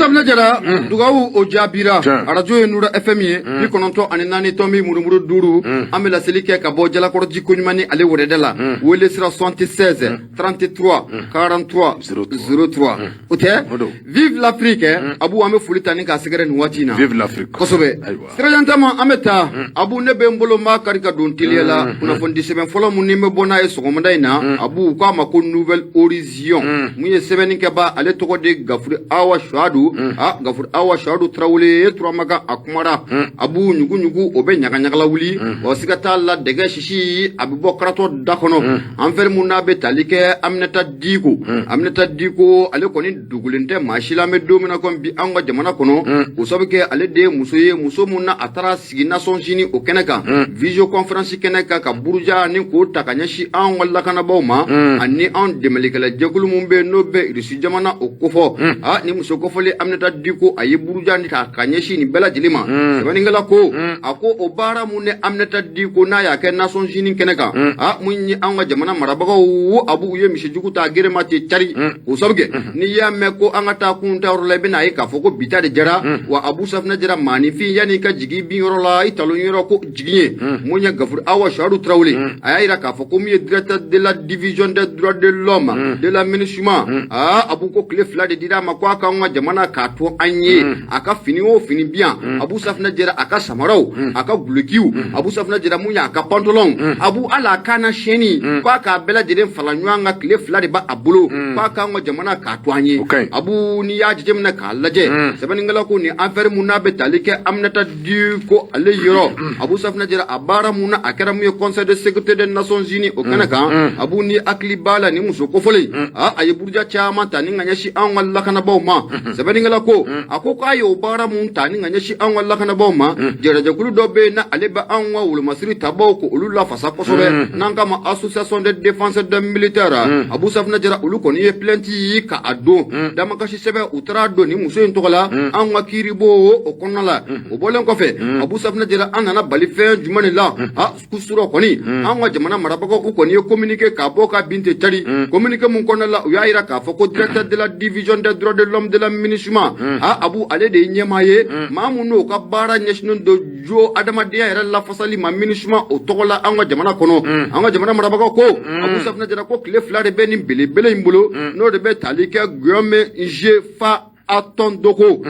Safinɛ Jara, dugawu o jaabira. Tiɲɛ. Arajo ye Nura FM ye, 94 tomi murumuru 5. An bɛ laseli kɛ ka bɔ Jalakɔrɔ ji koɲuman ni ale wɛrɛda la. Wele sira 76 33 43 03, o tɛ? O don. Vive l'Afrique. Abu, an bɛ foli ta ni k'a sɛgɛrɛ nin waati in na. Vive l'Afrique. Kosɛbɛ. Ayiwa. Sirajantama, an bɛ taa. Abu, ne bɛ n bolo n b'a kari ka don teliya la. Kunnafoni sɛbɛn fɔlɔ mun ni bɛ bɔ n'a ye sɔgɔmada in na, Abu, u k'a ma ko Nouvel Horizon. Mun ye sɛbɛnni kɛba, ale tɔgɔ de Gafuru Awa Suadu. A Gafuru Awa Suadu Tarawele Turamakan, a kumara. Abu, ɲugu-ɲugu o bɛ ɲaga-ɲagala wuli wa, siga t'a la, dɛgɛ sisi a bɛ bɔ karatɔ da kɔnɔ. An fɛn mun n'a bɛ tali kɛ Aminata Diko, Aminata Diko, ale kɔni dugulen tɛ maa si la an bɛ don min na komi bi an ka jamana kɔnɔ, o sabu kɛ ale de ye muso ye, muso mun na a taara sigi Nations Unies o kɛnɛ kan, visioconférence kɛnɛ kan, ka buruja ni k'o ta ka ɲɛsin anw ka lakanabaaw ma ani anw dɛmɛlikɛla jɛkulu mun bɛ yen, n'o bɛ Irisi jamana o kofɔ. A ni muso kofɔlen Aminata Diko, a ye buruja ni ta ka ɲɛsin nin bɛɛ lajɛlen ma. Sɛbɛnnikɛla ko, a ko o baara mun ni Aminata Diko n'a y'a kɛ Nations Unies kɛnɛ kan, a mun ye an ka jamana marabagaw, a b'u ye misijugu ta gerema ten cari, k'o sabu kɛ n'i y'a mɛn ko an ka taa kun ta yɔrɔ la, i bɛna ye k'a fɔ ko bi ta de jara wa. Abu Safinɛ Jara, maaninfin, yanni i ka jigin bin yɔrɔ la, i talon yɔrɔ ko jigin ye. Mun ye Gafuru Awa Suadu Tarawele, a y'a yira k'a fɔ ko mun ye directeur de la division des droits de l'homme de la MINUSMA, aa Abu, ko tile 2 de dira a ma ko a k'an ka jamana k'a to an ye. A ka fini o fini bi yan, Abu Safinɛ Jara, a ka samaraw, a ka gulokiw, Abu Safinɛ Jara, mun ye a ka pantalon, Abu, hali a kana sɛni, k'a k'a bɛɛ lajɛlen fara ɲɔgɔn kan, tile 2 de b'a bolo k'a k'an ka jamana k'a to an ye. O ka ɲi. Abu, n'i y'a jateminɛ k'a lajɛ, sɛbɛnnikɛla ko nin affaire mun n'a bɛ tali kɛ Aminata Diko ale yɔrɔ, Abu Safinɛ Jara, a baara mun na a kɛra mun ye Conseil de sécurité des Nations Unies o kɛnɛ kan, Abu, ni hakili b'a la, nin muso kofɔlen, a ye buruja caman ta ni ka ɲɛsin anw ka lakanabaaw ma. Sɛbɛnnikɛla ko, a ko k'a ye o baara mun ta ni ka ɲɛsin anw ka lakanabaaw ma, jɛrɛjɛkulu dɔ bɛ yen na, ale bɛ anw ka wolomasiri tabaw ko olu lafasa kosɛbɛ, n'an k'a ma Association de défense des militaires, Abu Safinɛ Jara, olu kɔni ye plainte ka a don damakasi sɛbɛn, u taara don nin muso in tɔgɔ la anw ka kiiribo o kɔnɔna la. O bɔlen kɔfɛ, Abu Safinɛ Jara, an nana bali fɛn jumɛn de la? A kusura kɔni, an ka jamana marabagaw, u kɔni ye communiqué k'a bɔ ka bin tɛ cari. Communiqué mun kɔnɔna la, u y'a yira k'a fɔ ko directeur de la division des droits de l'homme de la MINUSMA, a Abu, ale de ye ɲɛmaa ye, maa mun n'o ka baara ɲɛsinnen don jo adamadenya yɛrɛ lafasali ma MINUSMA o tɔgɔ la an ka jamana kɔnɔ. An ka jamana marabagaw ko, Abu Safinɛ Jara, ko tile 2 de bɛ nin belebele in bolo, n'o de bɛ tali kɛ Guillaume Ngefa Atondoko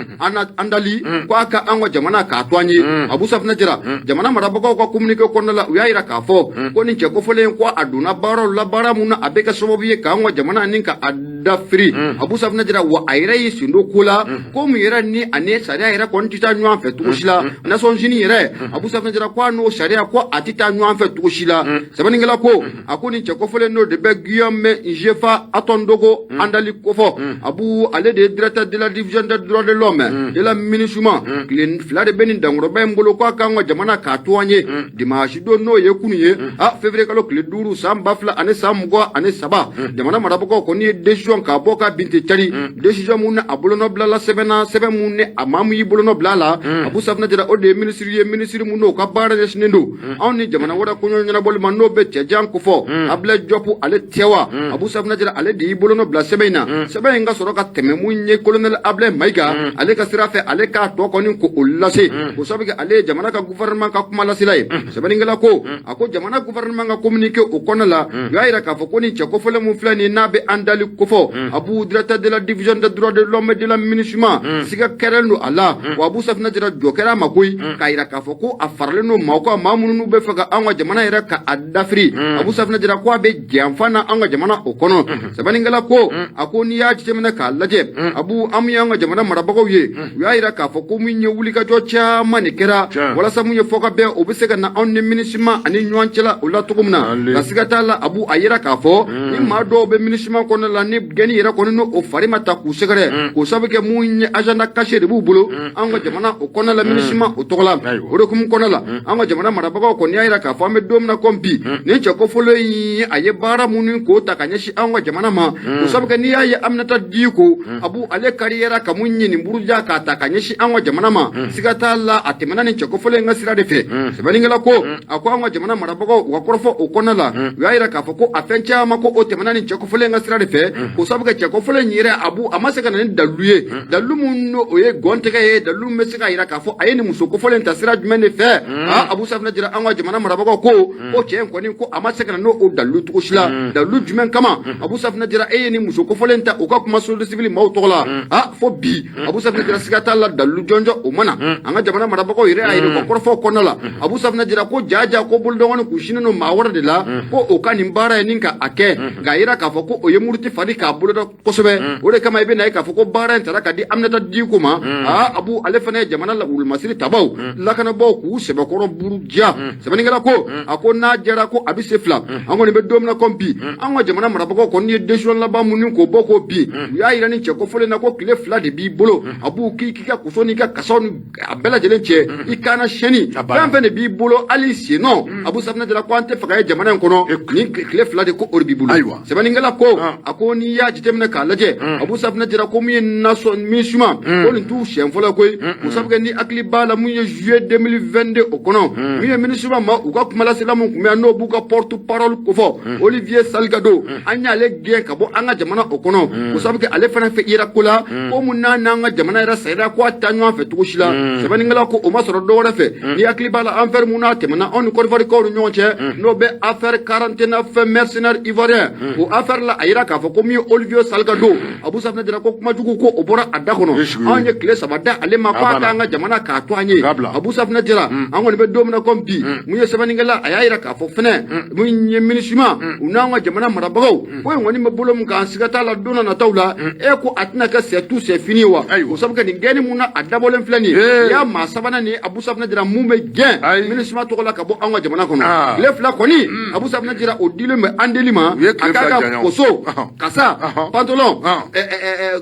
Andali, ko a ka an ka jamana k'a to an ye. Abu Safinɛ Jara, jamana marabagaw ka communiqué kɔnɔna la, u y'a yira k'a fɔ ko nin cɛ kofɔlen, ko a donna baaraw la, baara mun na a bɛ kɛ sababu ye k'an ka jamana ni ka a dafiri. Abu Safinɛ Jara, wa a yɛrɛ y'i sen don ko la, ko mun yɛrɛ ni ani sariya yɛrɛ kɔni tɛ taa ɲɔgɔn fɛ cogo si la. Nations Unies yɛrɛ, Abu Safinɛ Jara, ko a n'o sariya, ko a tɛ taa ɲɔgɔn fɛ cogo si la. Sɛbɛnnikɛla ko, a ko nin cɛ kofɔlen, n'o de bɛ Guillaume Ngefa Atondoko Andali kofɔ, Abu, ale de ye directeur de la division des droits de l'homme de la MINUSMA, tile 2 de bɛ nin dankɔrɔba in bolo k'a k'an ka jamana k'a to an ye. Dimanche don, n'o ye kunun ye, a février kalo tile 5 san 2023, jamana marabagaw kɔni ye décision k'a bɔ ka bin tɛ cari. Décision mun ni a bolonɔ bilala sɛbɛn na, sɛbɛn mun ni a maa mun y'i bolonɔ bila a la, Abu Safinɛ Jara, o de ye ministre ye, ministre mun n'o ka baara ɲɛsinnen don anw ni jamana wɛrɛ koɲɔ ɲɛnabɔli ma, n'o bɛ cɛjan kofɔ Ablaye Diop ale tɛwa. Abu Safinɛ Jara, ale de y'i bolonɔ bila sɛbɛn in na. Sɛbɛn in ka sɔrɔ ka tɛmɛ mun ye colonel Ablaye Mayiga ale ka sira fɛ, ale k'a tɔ kɔni ko o lase, o sabu kɛ ale ye jamana ka gouvernement ka kuma lasela ye. Sɛbɛnnikɛla ko, a ko jamana gouvernement ka communiqué o kɔnɔna la, u y'a yira k'a fɔ ko nin cɛ kofɔlen mun filɛ nin n'a bɛ Andali kofɔ, Abu, directeur de la division des droits de l'homme de la MINUSMA, siga kɛrɛn don a la wa. Abu Safinɛ Jara, jɔ kɛra a ma koyi, k'a yira k'a fɔ ko a faralen don maaw kan, maa minnu bɛ fɛ ka an ka jamana yɛrɛ ka a dafiri. Abu Safinɛ Jara, ko a bɛ janfa na an ka jamana o kɔnɔ. Sɛbɛnnikɛla ko, a ko n'i y'a jateminɛ k'a lajɛ, Abu, an y'an ka jamana marabagaw ye, u y'a yira k'a fɔ ko min ye wulikajɔ caman de kɛra walasa mun ye fɔkabɛn o bɛ se ka na anw ni MINUSMA ani ɲɔgɔn cɛla o la cogo min na. Ka siga t'a la, Abu, a yira k'a fɔ ni maa dɔw bɛ MINUSMA kɔnɔna la ni gɛnni yɛrɛ kɔni n'o o fari ma ta k'u sɛgɛrɛ, k'o sababu kɛ mun ye agenda caché de b'u bolo an ka jamana o kɔnɔna la MINUSMA o tɔgɔ la. O de hukumu kɔnɔna la, an ka jamana marabagaw kɔni y'a yira k'a fɔ an bɛ don min na komi bi, nin cɛ kofɔlen in, a ye baara minnu k'o ta ka ɲɛsin an ka jamana ma, o sababu kɛ n'i y'a ye Aminata Diko, Abu, ale carrière kariyara ka mun ye nin buruja k'a ta ka ɲɛsin an ka jamana ma, siga t'a la, a tɛmɛna nin cɛ kofɔlen in ka sira de fɛ. Sɛbɛnnikɛla ko, a ko an ka jamana marabagaw, u ka kɔrɔfɔ o kɔnɔna la, u y'a yira k'a fɔ ko a fɛn caman ko o tɛmɛna nin cɛ kofɔlen in ka sira de fɛ, k'o sabu kɛ cɛ kofɔlen in yɛrɛ, Abu, a ma se ka na ni dalilu ye, dalilu mun n'o o ye gɔntigɛ ye, dalilu min bɛ se k'a yira k'a fɔ a ye nin muso kofɔlen ta sira jumɛn de fɛ. Aa, Abu Safinɛ Jara, an ka jamana marabagaw ko cɛ in kɔni ko a ma se ka na n'o o dalilu cogo si la. Dalilu jumɛn kama, Abu Safinɛ Jara, e ye nin muso kofɔlen ta u ka kuma société civile maaw tɔgɔ la? A fo bi, Abu Safinɛ Jara, siga t'a la, dalilu jɔnjɔn o ma na. An ka jamana marabagaw yɛrɛ y'a yira u ka kɔrɔfɔw kɔnɔna la, Abu Safinɛ Jara, ko jaja ko bolodɔngɔni kun sinnen don maa wɛrɛ de la ko o ka nin baara ye nin ka a kɛ, nka a yira k'a fɔ ko o ye muruti fari k'a boloda kosɛbɛ. O de kama i bɛ na ye k'a fɔ ko baara in tara ka di Aminata Diko ma. Aa, Abu, ale fana ye jamana wulumasiri tabaw lakanabaaw k'u sɛbɛkɔrɔ buruja. Sɛbɛnnikɛla ko, a ko n'a jɛra ko a bɛ se fila. An kɔni bɛ don min na komi bi, an ka jamana marabagaw kɔni ye décision laban mun k'o bɔ k'o bin, u y'a yira ni cɛ kofɔlen na ko tile 2 de b'i bolo, Abu, k'i ka koso n'i ka kasaw ni a bɛɛ lajɛlen cɛ, i kana sɛni fɛn fɛn de b'i bolo, hali sennɔ. Abu Safinɛ Jara ko an tɛ fɛ ka ye jamana in kɔnɔ nin tile 2 de, ko o de b'i bolo. Sɛbɛnnikɛla ko, a ko n'i y'a jateminɛ k'a lajɛ, Abu Safinɛ Jara, ko min ye nasɔn MINUSMA, ko nin t'u siɲɛ fɔlɔ koyi, o sabu kɛ ni hakili b'a la mun ye juillet 2022 o kɔnɔ, min ye MINUSMA ma u ka kumalasela mun tun bɛ yan, n'o b'u ka porte parole kofɔ, Olivier Salgado, an y'ale gɛn ka bɔ an ka jamana o kɔnɔ, o sabu kɛ ale fana fɛ yera ko la ko mun n'a n'an ka jamana yɛrɛ sariya ko a taa ɲɔgɔn fɛ cogo si la. Sɛbɛnnikɛla ko o ma sɔrɔ dɔwɛrɛ fɛ, ni hakili b'a la, affaire mun n'a tɛmɛna anw ni Côte d'Ivoire kaw ni ɲɔgɔn cɛ, n'o bɛ affaire 49 mercenaires ivoiriens, o affaire la, a yira k'a fɔ ko min ye Olivier Salgado, Abu Safinɛ Jara, ko kuma jugu ko o bɔra a da kɔnɔ. Anw ye tile 3 da ale ma ko a k'an ka jamana k'a to an ye. Abu Safinɛ Jara, an kɔni bɛ don min na komi bi, mun ye sɛbɛnnikɛla, a y'a yira k'a fɔ fɛnɛ mun ye MINUSMA, u n'an ka jamana marabagaw, ko in kɔni bɛ bolo min kan, siga t'a la, don na nataw la, e ko a tɛna kɛ c'est tout, c'est fini wa? O sabu kɛ nin gɛnni mun na a dabɔlen filɛ nin ye, i y'a maa sabanan nin ye, Abu Safinɛ Jara, mun bɛ gɛn MINUSMA tɔgɔ la ka bɔ an ka jamana kɔnɔ. Tile 2 kɔni, Abu Safinɛ Jara, o dilen bɛ an deli ma, a k'a ka koso, kasa, pantalon,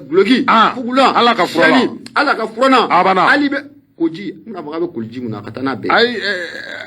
guloki, fugulan, ala ka furanna, ala ka furanna, hali bɛ koji n bɛna fɔ k'a bɛ koliji mun na, a ka taa n'a bɛɛ. Ayi,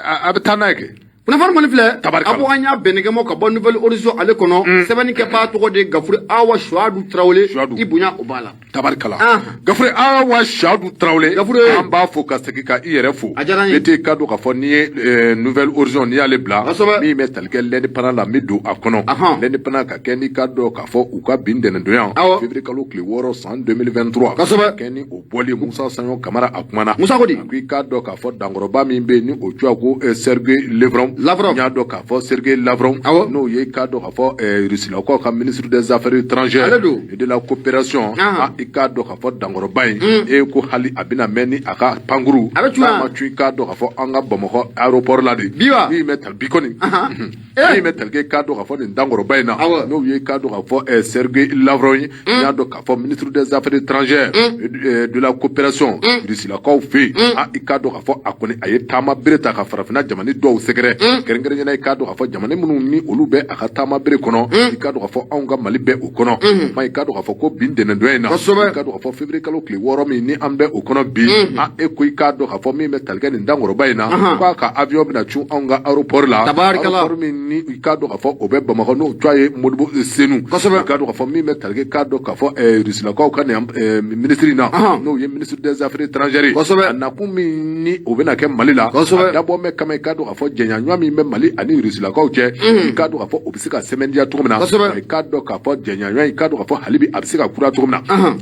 a bɛ taa n'a ye kɛ. Kunnafoni kɔni filɛ, Abu, an y'a bɛnnikɛmɔ ka bɔ Nouvel Horizon ale kɔnɔ. Sɛbɛnnikɛbaa tɔgɔ de ye Gafure Awa Suadu Tarawele. I bonya o b'a la. Tabarikala, Gafure Awa Suadu Tarawele. Gafure, an b'a fo ka segin ka i yɛrɛ fo. A diyara n ye. Ne tɛ ka dɔn k'a fɔ n'i ye Nouvel Horizon, n'i y'ale bila, min bɛ tali kɛ L'Indépendant la, n bɛ don a kɔnɔ. L'Indépendant ka kɛ n'i ka dɔn k'a fɔ u ka bin ntɛnɛndonya, février kalo tile 6 san 2023, kɛ ni o bɔli Musa Saɲɔ Kamara, a kumana. Musa ko di? A ko i k'a dɔn k'a fɔ dankɔrɔba min bɛ yen ni o tɔgɔ ko Sergei Lavrov. Lavrov. N y'a dɔn k'a fɔ Sergei Lavrov, n'o ye i k'a dɔn k'a fɔ Rusilakaw ka ministre des affaires étrangères ale don et de la coopération, i k'a dɔn k'a fɔ dankɔrɔba in, e ko hali a bɛna mɛn ni a ka pankuru a bɛ cun, n'a ma cun, i k'a dɔn k'a fɔ an ka Bamakɔ aéroport la de. Bi wa? Min bɛ tali bi kɔni, min bɛ tali kɛ, i k'a dɔn k'a fɔ nin dankɔrɔba in na, n'o ye i k'a dɔn k'a fɔ Sergei Lavrov ye, n y'a dɔn k'a fɔ ministre des affaires étrangères et de la coopération Rusilakaw fɛ yen, i k'a dɔn k'a fɔ a kɔni a ye taama bere ta ka farafinna jamana dɔw sɛgɛrɛ, kɛrɛnkɛrɛnnenya i k'a dɔn k'a fɔ jamana minnu ni olu bɛ a ka taama bere kɔnɔ, i k'a dɔn k'a fɔ anw ka Mali bɛ o kɔnɔ. Ma i k'a dɔn k'a fɔ ko bi ntɛnɛndonya in na, i k'a dɔn k'a fɔ février kalo tile 6 min ni an bɛ o kɔnɔ bi, e ko i k'a dɔn k'a fɔ min bɛ tali kɛ nin dankɔrɔba in na, k'a ka avion bɛna cun anw ka aéroport la, aéroport min ni i k'a dɔn k'a fɔ o bɛ Bamakɔ, n'o tɔgɔ ye Modibo Senu. I k'a dɔn k'a fɔ min bɛ tali kɛ, k'a dɔn k'a fɔ Rusilakaw ka nin ministre in na, n'o ye ministre des affaires étrangères ye, a nakun min ni o bɛna kɛ Mali la, a dabɔ bɛ kama i k'a dɔn k'a fɔ jɛɲɔgɔnya min bɛ Mali ani Rusilakaw cɛ, i k'a dɔn k'a fɔ o bɛ se ka sɛmɛntiya cogo min na, i k'a dɔn k'a fɔ jɛɲɔgɔnya, i k'a dɔn k'a fɔ hali bi a bɛ se ka kura cogo min na,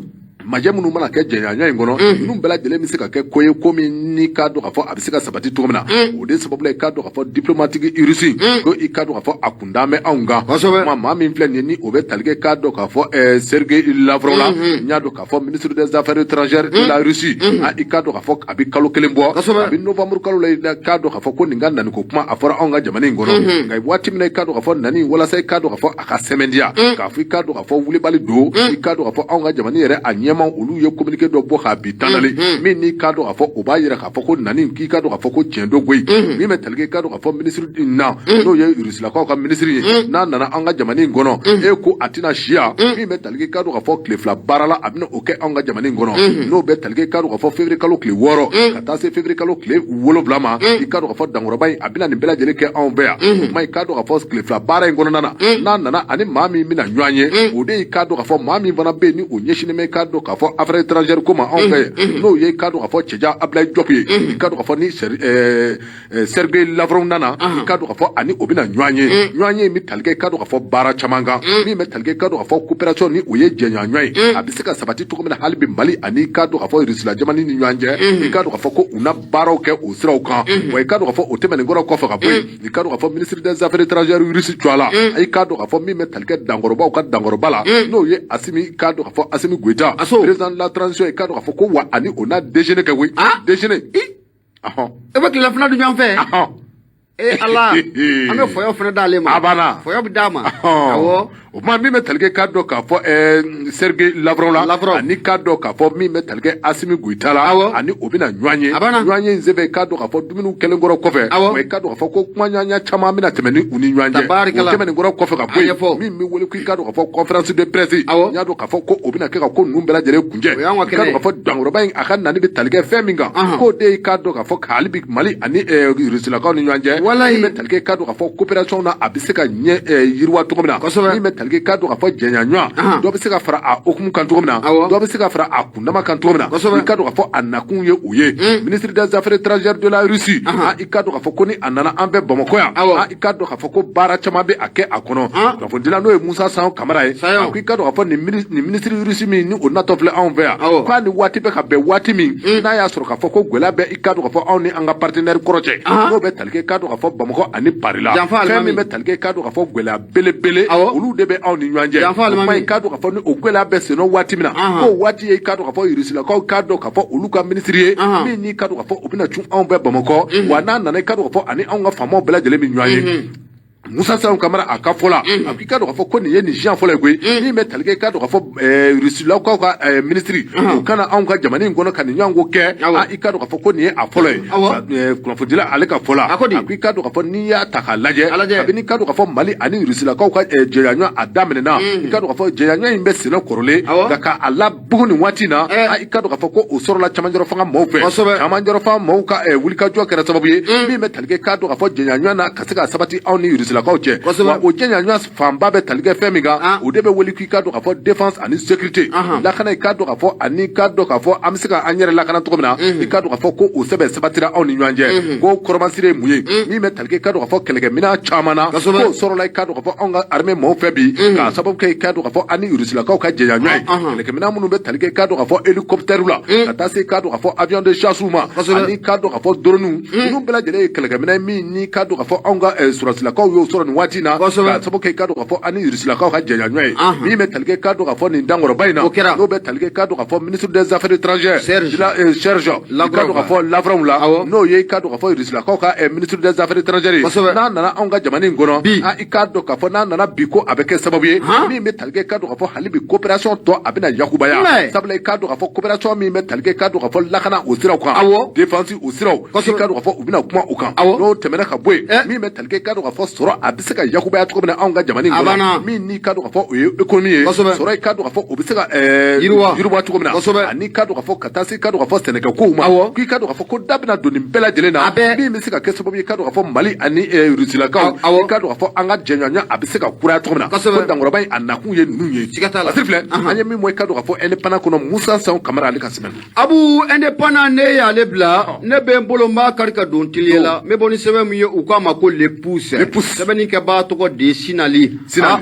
majɛ minnu mana kɛ jɛɲɔgɔnya in kɔnɔ, ninnu bɛɛ lajɛlen bɛ se ka kɛ ko ye, ko min ni k'a dɔn k'a fɔ a bɛ se ka sabati cogo min na. O de sababu la, i k'a dɔn k'a fɔ diplomatique russe ko i k'a dɔn k'a fɔ a kun dalen bɛ anw kan. Kuma maa min filɛ nin ye ni o bɛ tali kɛ, k'a dɔn k'a fɔ Sergei Lavrov la, n y'a dɔn k'a fɔ ministre des affaires étrangères de la Russie, i k'a dɔn k'a fɔ a bɛ kalo 1 bɔ, a bɛ novembre kalo la, i k'a dɔn k'a fɔ ko nin ka nani ko kuma a fɔra anw ka jamana in kɔnɔ. Nka waati min na i k'a dɔn k'a fɔ nani walasa i k'a dɔn k'a fɔ a ka sɛmɛntiya k'a fɔ i k'a dɔn k'a fɔ wulibali don, i k'a dɔn k'a fɔ anw ka jamana yɛrɛ a ɲɛmaw olu ye communiqué dɔ bɔ k'a bi tanali min n'i k'a dɔn k'a fɔ o b'a yira k'a fɔ ko nani k'i k'a dɔn k'a fɔ ko tiɲɛ don koyi. Min bɛ tali kɛ, i k'a dɔn k'a fɔ ministre na, n'o ye Rusilakaw ka ministre ye, n'a nana an ka jamana in kɔnɔ, e ko a tɛna siya min bɛ tali kɛ, i k'a dɔn k'a fɔ tile 2 baara la, a bɛna o kɛ anw ka jamana in kɔnɔ, n'o bɛ tali kɛ, i k'a dɔn k'a fɔ février kalo tile 6 ka taa se février kalo tile 7 ma, i k'a dɔn k'a fɔ dankɔrɔba in a bɛna nin bɛɛ lajɛlen kɛ anw fɛ yan. O kuma i k'a dɔn k'a fɔ tile 2 baara in kɔnɔna na, n'a nana ani maa min bɛna ɲɔgɔn ye, o de y'i k'a dɔn k'a fɔ maa min fana bɛ yen ni o ɲɛsinnen bɛ i k'a dɔn k'a fɔ affaires étrangères ko ma anw fɛ yen, n'o ye i k'a dɔn k'a fɔ Cɛja Abdoulaye Diop ye, i k'a dɔn k'a fɔ ni Sergei Lavrov nana, i k'a dɔn k'a fɔ ani o bɛna ɲɔgɔn ye. Ɲɔgɔn ye bɛ tali kɛ i k'a dɔn k'a fɔ baara caman kan, min bɛ tali kɛ i k'a dɔn k'a fɔ coopération, ni o ye jɛɲɔgɔnya ye, a bɛ se ka sabati cogo min na hali bi Mali ani i k'a dɔn k'a fɔ Russie la jamana ni ɲɔgɔn cɛ, i k'a dɔn k'a fɔ ko u na baaraw kɛ o siraw kan. Wa i k'a dɔn k'a fɔ o tɛmɛnen kɔrɔ kɔfɛ ka bɔ yen, i k'a dɔn k'a fɔ ministre des affaires étrangères russe tɔgɔ la, i k'a dɔn k'a fɔ min bɛ tali kɛ dankɔrɔbaw ka dankɔrɔba la, n'o ye Asimi, i k'a dɔn k'a fɔ Asimi Goïta, président de la transition, i k'a dɔn k'a fɔ ko wa ani o na déjeuner kɛ koyi, déjeuner. E bɛ tilelafana dun ɲɔgɔn fɛ. Ee Ala, an bɛ fɔyɔ fana d'ale ma. A banna. Fɔyɔ bɛ d'a ma, awɔ. O tuma, min bɛ tali kɛ k'a dɔn k'a fɔ Sergei Lavrov la, ani k'a dɔn k'a fɔ min bɛ tali kɛ Asimi Goïta la, ani o bɛna ɲɔgɔn ye. Ɲɔgɔn ye in senfɛ, k'a dɔn k'a fɔ dumuniw kɛlen kɔrɔ kɔfɛ, wa i k'a dɔn k'a fɔ ko kumaɲɔgɔnya caman bɛna tɛmɛ ni u ni ɲɔgɔn cɛ. O tɛmɛnen kɔrɔ kɔfɛ ka bɔ yen, min bɛ wele ko i k'a dɔn k'a fɔ conférence de presse, n y'a dɔn k'a fɔ ko o bɛna kɛ ka ko ninnu bɛɛ lajɛlen kuncɛ. I k'a dɔn k'a fɔ dankɔrɔba in a ka nani bɛ tali kɛ fɛn min kan, k'o de ye k'a dɔn k'a fɔ hali bi Mali ani Rusilakaw ni ɲɔgɔn cɛ, min bɛ tali kɛ k'a dɔn k'a fɔ coopération na, a bɛ se ka ɲɛ yiriwa cogo min na, min bɛ tali kɛ k'a dɔn k'a fɔ jɛɲɔgɔnya dɔ bɛ se ka fara a hukumu kan cogo min na, dɔ bɛ se ka fara a kundama kan cogo min na, i k'a dɔn k'a fɔ a nakun ye o ye. Ministre des affaires étrangères de la Russie, i k'a dɔn k'a fɔ ko ni a nana an fɛ Bamakɔ yan, i k'a dɔn k'a fɔ ko baara caman bɛ a kɛ a kɔnɔ. Kunnafonidila, n'o ye Musa San Kamara ye, a ko i k'a dɔn k'a fɔ nin ministre russe min ni o natɔ filɛ anw fɛ yan, k'a ni waati bɛ ka bɛn waati min n'a y'a sɔrɔ k'a fɔ ko gɛlɛya bɛ i k'a dɔn k'a fɔ anw ni an ka partenaire kɔrɔ cɛ, n'o bɛ tali kɛ k'a dɔn k'a fɔ Bamakɔ ani Paris la, fɛn min bɛ tali kɛ k'a dɔn k'a fɔ gɛlɛya belebele olu de bɛ anw ni ɲɔgɔn cɛ. O kuma, i k'a dɔn k'a fɔ ni o gɛlɛya bɛ senna waati min na, k'o waati ye i k'a dɔn k'a fɔ Rusilakaw k'a dɔn k'a fɔ olu ka ministre ye min n'i k'a dɔn k'a fɔ o bɛna cun anw fɛ Bamakɔ, wa n'a nana, i k'a dɔn k'a fɔ ani anw ka faamaw bɛɛ lajɛlen bɛ ɲɔgɔn ye. Musa Sanw Kamara a ka fɔ la, a ko i k'a dɔn k'a fɔ ko nin ye nin siɲɛ fɔlɔ ye koyi, min bɛ tali kɛ i k'a dɔn k'a fɔ Rusilakaw ka minisiri o kana anw ka jamana in kɔnɔ ka nin ɲɔgɔn ko kɛ, i k'a dɔn k'a fɔ ko nin ye a fɔlɔ ye. Kunnafonidila ale ka fɔ la, a ko i k'a dɔn k'a fɔ n'i y'a ta k'a lajɛ, kabini i k'a dɔn k'a fɔ Mali ani Rusilakaw ka jɛɲɔgɔnya a daminɛna, i k'a dɔn k'a fɔ jɛɲɔgɔnya in bɛ senna kɔrɔlen, nka k'a labugu nin waati in na, i k'a dɔn k'a fɔ ko o sɔrɔla camancɛrɔ fanga maaw fɛ. Camancɛrɔ fanga maaw ka wulikajɔ kɛra sababu ye min bɛ tali kɛ k'a dɔn k'a fɔ jɛɲɔgɔnya na ka se ka sabati anw ni Rusilakaw cɛ. Wa o jɛɲɔgɔnya fanba bɛ tali kɛ fɛn min kan, o de bɛ wele k'i k'a dɔn k'a fɔ défense ani sécurité, lakana, i k'a dɔn k'a fɔ ani k'a dɔn k'a fɔ an bɛ se ka an yɛrɛ lakana cogo min na. I k'a dɔn k'a fɔ ko o sɛbɛn sabatira anw ni ɲɔgɔn cɛ, ko kɔrɔmasiri ye mun ye, min bɛ tali kɛ i k'a dɔn k'a fɔ kɛlɛkɛminɛn caman na, k'o sɔrɔla i k'a dɔn k'a fɔ anw ka armée maaw fɛ bi, k'a sababu kɛ i k'a dɔn k'a fɔ an ni Rusilakaw ka jɛɲɔgɔnya ye. Kɛlɛkɛminɛn minnu bɛ tali kɛ i k'a dɔn k'a fɔ hélicoptère la, ka taa se i k'a dɔn k'a fɔ avion de chasse ma, ani k'a dɔn k'a fɔ drone, ninnu bɛɛ lajɛlen ye kɛlɛkɛminɛn min ni k'a dɔn k'a fɔ anw ka sɔrɔsilakaw y'o sɔrɔ nin waati in na, k'a sababu kɛ i k'a dɔn k'a fɔ an ni Rusilakaw ka jɛɲɔgɔnya ye. Min bɛ tali kɛ k'a dɔn k'a fɔ nin dankɔrɔba in na, n'o bɛ tali kɛ k'a dɔn k'a fɔ ministre des affaires étrangères Serge i k'a dɔn k'a fɔ Lavrov la, n'o ye i k'a dɔn k'a fɔ Rusilakaw ka ministre des affaires étrangères ye, n'a nana anw ka jamana in kɔnɔ, i k'a dɔn k'a fɔ n'a nana bi, ko a bɛ kɛ sababu ye min bɛ tali kɛ k'a dɔn k'a fɔ hali bi coopération tɔ a bɛna yakubaya, sabula i k'a dɔn k'a fɔ coopération min bɛ tali kɛ k'a dɔn k'a fɔ lakana o siraw kan, défense o siraw, i k'a dɔn k'a fɔ u bɛna kuma o kan. N'o tɛmɛna ka bɔ yen, min bɛ tali kɛ k'a dɔn k'a fɔ sɔrɔ a bɛ se ka yakubaya cogo min na anw ka jamana in kɔnɔ, min n'i k'a dɔn k'a fɔ o ye économie ye, sɔrɔ i k'a dɔn k'a fɔ o bɛ se ka yiriwa cogo min na, ani k'a dɔn k'a fɔ ka taa se k'a dɔn k'a fɔ sɛnɛkɛkow ma, k'i k'a dɔn k'a fɔ ko da bɛna don nin bɛɛ lajɛlen na, min bɛ se ka kɛ sababu ye k'a dɔn k'a fɔ Mali ani Rusilakaw, i k'a dɔn k'a fɔ an ka jɛɲɔgɔnya a bɛ se ka kuraya cogo min na. Ko dankɔrɔba in a nakun ye ninnu ye. Basiri filɛ, an ye min bɔ i k'a dɔn k'a fɔ Indépendant kɔnɔ, Musa Sanw Kamara ale ka sɛbɛn. Abu, Indépendant ne y'ale bila, ne bɛ n bolo n b'a kari ka don teliya la. N bɛ bɔ ni sɛbɛn min ye, u k'a ma ko Le Pouce. Sɛbɛnnikɛbaa tɔgɔ de ye Sinali.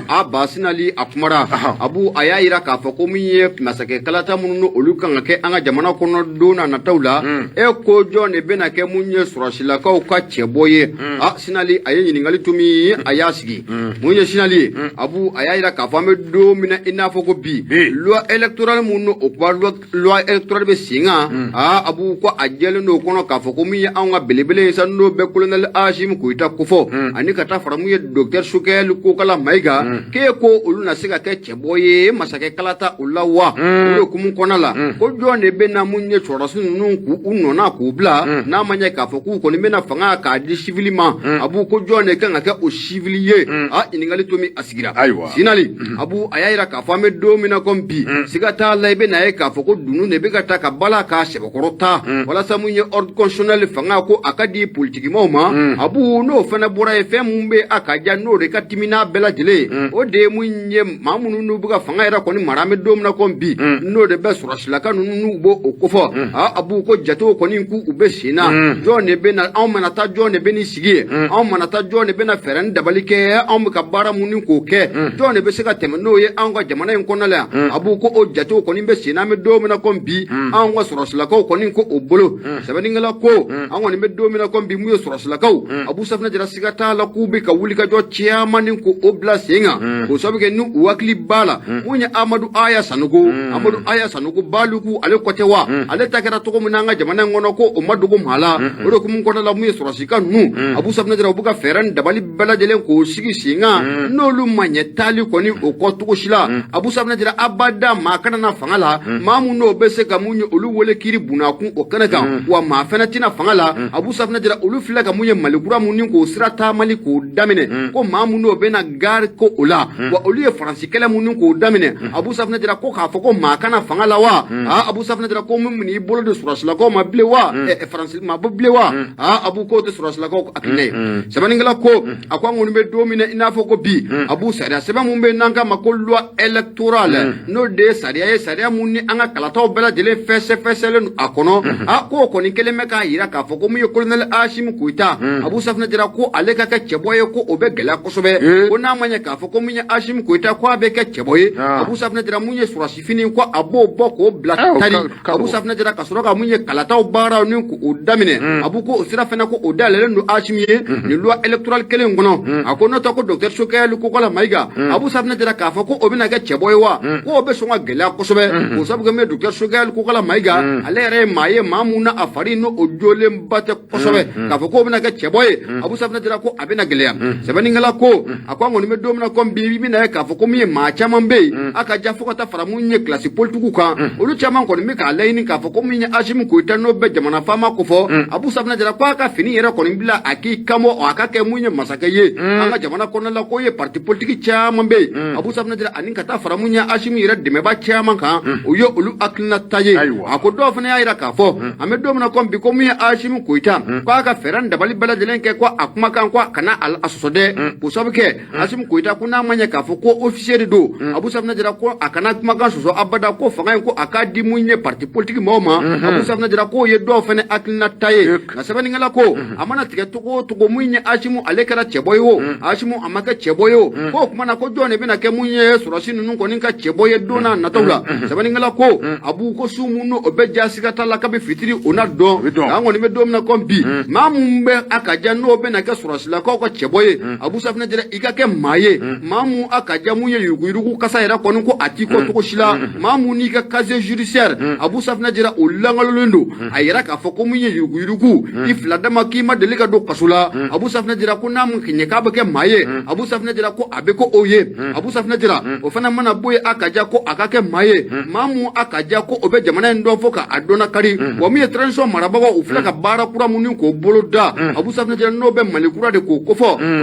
A ba Sinali a kumara. Abu, a y'a yira k'a fɔ ko min ye masakɛ kalata minnu ni olu kan ka kɛ an ka jamana kɔnɔ don na nataw la, e ko jɔn de bɛna kɛ mun ye sɔrɔsilakaw ka cɛbɔ ye? A Sinali a ye ɲininkali tun min a y'a sigi mun ye Sinali ye. Abu, a y'a yira k'a fɔ an bɛ don min na i n'a fɔ ko bi, loi électorale mun o kuma loi électorale bɛ sen kan, aa Abu, ko a jɛlen don o kɔnɔ k'a fɔ ko min ye anw ka belebele ye sa, n'o bɛ colonel Asimi Goyita kofɔ, ani ka taa fara mun ye docteur Choguel Kokala Mayiga, k'e ko olu na se ka kɛ cɛbɔ ye masakɛ kalata o la wa? O de hukumu kɔnɔna la, ko jɔn de bɛ na mun ye sɔrɔdasi ninnu k'u nɔna k'u bila, n'a ma ɲɛ k'a fɔ k'u kɔni bɛna fanga k'a di sivili ma? Abu, ko jɔn de kan ka kɛ o sivili ye? A ɲininkali to min a sigira. Ayiwa. Sinali, Abu, a y'a yira k'a fɔ an bɛ don min na komi bi, siga t'a la, i bɛ n'a ye k'a fɔ ko dunun de bɛ ka ta ka bala k'a sɛbɛkɔrɔ ta walasa mun ye ordre constitutionnel fanga ko a ka di politikimaw ma. Abu, n'o fana bɔra ye, fɛn mun bɛ ye a ka ja n'o de ka timi n'a bɛɛ lajɛlen ye, o de ye mun ye, maa minnu n'u bɛ ka fanga yɛrɛ kɔni mara an bɛ don min na komi bi, n'o de bɛ sɔrɔsilaka ninnu n'u b'o o kofɔ. A b'u ko jatew kɔni k'u bɛ sen na. Jɔn de bɛ na? Anw mana taa, jɔn de bɛ n'i sigi yen? Anw mana taa, jɔn de bɛna fɛɛrɛ ni dabali kɛ? Anw bɛ ka baara mun ni k'o kɛ, jɔn de bɛ se ka tɛmɛ n'o ye anw ka jamana in kɔnɔna la yan? A b'u ko o jatew kɔni bɛ sen na an bɛ don min na komi bi, anw ka sɔrɔsilakaw kɔni ko o bolo. Sɛbɛnnikɛla ko an kɔni bɛ don min na komi bi, mun ye sɔrɔsilakaw, Abu Safinɛ Jara, siga t'a la k'u bɛ ka wulikajɔ caman ni k'o bila sen kan, k'o sababu kɛ ni u hakili b'a la mun ye Amadu Aya Sanogo. Amadu Aya Sanogo Baliku, ale kɔtɛ wa, ale ta kɛra cogo min na an ka jamana in kɔnɔ, ko o ma dogo maa la. O de hukumu kɔnɔna la, mun ye sɔrɔsika ninnu, Abu Safinɛ Jara, u bɛ ka fɛɛrɛ ni dabali bɛɛ lajɛlen k'o sigi sen kan, n'olu ma ɲɛ taali kɔni o kɔ cogo si la. Abu Safinɛ Jara, abada maa kana na fanga la, maa mun n'o bɛ se ka mun ye olu wele kiri bunakun o kɛnɛ kan, wa maa fɛnɛ tɛna fanga la. Abu Safinɛ Jara, olu filɛ ka mun ye Mali kura mun ni k'o sira taamali k'o daminɛ, ko maa mun n'o bɛna gari ko o la, wa olu ye Faransi kɛlɛ mun ni k'o daminɛ. Abu Safinɛ Jara ko k'a fɔ ko maa kana fanga la wa, aa, Abu Safinɛ Jara, ko mun n'i bolo don sɔrɔsilakaw ma bilen wa, Faransi ma bɔ bilen wa, aa, Abu k'o tɛ sɔrɔsilakaw hakilina ye. Sɛbɛnnikɛla ko a ko an kɔni bɛ don min na i n'a fɔ ko bi, Abu, sariya sɛbɛn mun bɛ yen n'an k'a ma ko loi électorale, n'o de ye sariya ye, sariya mun ni an ka kalataw bɛɛ lajɛlen fɛsɛfɛsɛlen don a kɔnɔ, a k'o kɔni kɛlen bɛ k'a yira k'a fɔ ko mun ye colonel Asimi Goyita, Abu Safinɛ Jara, ko ale ka kɛ cɛbɔ ye, ko o bɛ gɛlɛya kosɛbɛ. Ko n'a ma ɲɛ k'a fɔ ko mun ye Asimi Goyita, ko a bɛ kɛ cɛbɔ ye, Abu Safinɛ Jara, mun ye sɔrɔsi fini, ko a b'o bɔ k'o bila tari, Abu Safinɛ Jara, ka sɔrɔ ka mun ye kalataw baaraw ni k'o daminɛ. Abu ko o sira fana, ko o dayɛlɛlen don Asimi ye nin loi électorale kelen kɔnɔ. A ko n'o tɛ ko docteur Sogɛli Kokala Mayiga, Abu Safinɛ Jara, k'a fɔ ko o bɛna kɛ cɛbɔ ye wa, ko o bɛ sɔn ka gɛlɛya kosɛbɛ, k'o sabu kɛ min ye docteur Sogɛli Kokala Mayiga, ale yɛrɛ ye maa ye, maa mun na a fari n'o o jolenba tɛ kosɛbɛ, k'a fɔ k'o bɛna kɛ cɛbɔ ye, Abu Safinɛ Jara, ko a bɛna gɛlɛya. Sɛbɛnnikɛla ko a ko an kɔni bɛ don min na komi bi, i bɛna ye k'a fɔ ko min ye maa caman bɛ yen, a ka ja fo ka taa fara mun ye kilasi politikiw kan, olu caman kɔni bɛ k'a laɲini k'a fɔ ko min ye Asimi Goyita, n'o bɛ jamana faama kofɔ, Abu Safinɛ Jara, ko a ka fini yɛrɛ kɔni bila a k'i kanbɔ, a ka kɛ mun ye masakɛ ye an ka jamana kɔnɔna la. K'o ye parti politiki caman bɛ yen, Abu Safinɛ Jara, ani ka taa fara mun ye Asimi yɛrɛ dɛmɛba caman kan, o ye olu hakilina ta ye. A ko dɔw fana y'a jira k'a fɔ an bɛ don min na komi bi, ko min ye Asimi Goyita, k'a ka fɛɛrɛ ni dabali bɛɛ lajɛlen kɛ, ko a kumakan, ko a kana a sɔsɔ dɛ, k'o sababu kɛ Asimi Goyita, ko n'a ma ɲɛ k'a fɔ ko officier de don, Abu Safinɛ Jara, ko a kana kumakan sɔsɔ abada, ko fanga in, ko a k'a di mun ye parti politique maaw ma. Abu Safinɛ Jara, k'o ye dɔw fana hakilina ta ye. Nka sɛbɛnnikɛla ko a mana tigɛ cogo o cogo, mun ye Asimi ale kɛra cɛbɔ ye o, Asimi a ma kɛ cɛbɔ ye o, k'o tuma na ko jɔn de bɛna kɛ mun ye sɔrɔsi ninnu kɔni ka cɛbɔ ye don n'a nataw la? Sɛbɛnnikɛla ko Abu ko su mun o bɛ ja, siga t'a la kabi fitiri o na dɔn. An kɔni bɛ don min na komi bi, maa mun bɛ a ka ja n'o bɛna kɛ sɔrɔsilakaw ka cɛbɔ ye, Abu Safinɛ Jara, i ka kɛ maa ye, maa mun a ka ja mun ye yuruguyurugu kasa yɛrɛ kɔni ko a t'i kɔ cogo si la, maa mun n'i ka casier judiciaire, Abu Safinɛ Jara, o langalolen don, a yira k'a fɔ ko mun ye yuruguyurugu, i fila dama k'i ma deli ka don kaso la. Abu Safinɛ Jara ko n'a mun ɲɛ k'a bɛ kɛ maa ye, Abu Safinɛ Jara, ko a bɛ ko o ye. Abu Safinɛ Jara, o fana mana bɔ yen, a ka ja ko a ka kɛ maa ye, maa mun a ka ja ko o bɛ jamana in dɔn fo ka a dɔnna kari. Wa min ye transition marabagaw, u filɛ ka baara kura mun ni k'o bolo da, Abu Safinɛ Jara, n'o bɛ Mali kura de k'o kofɔ,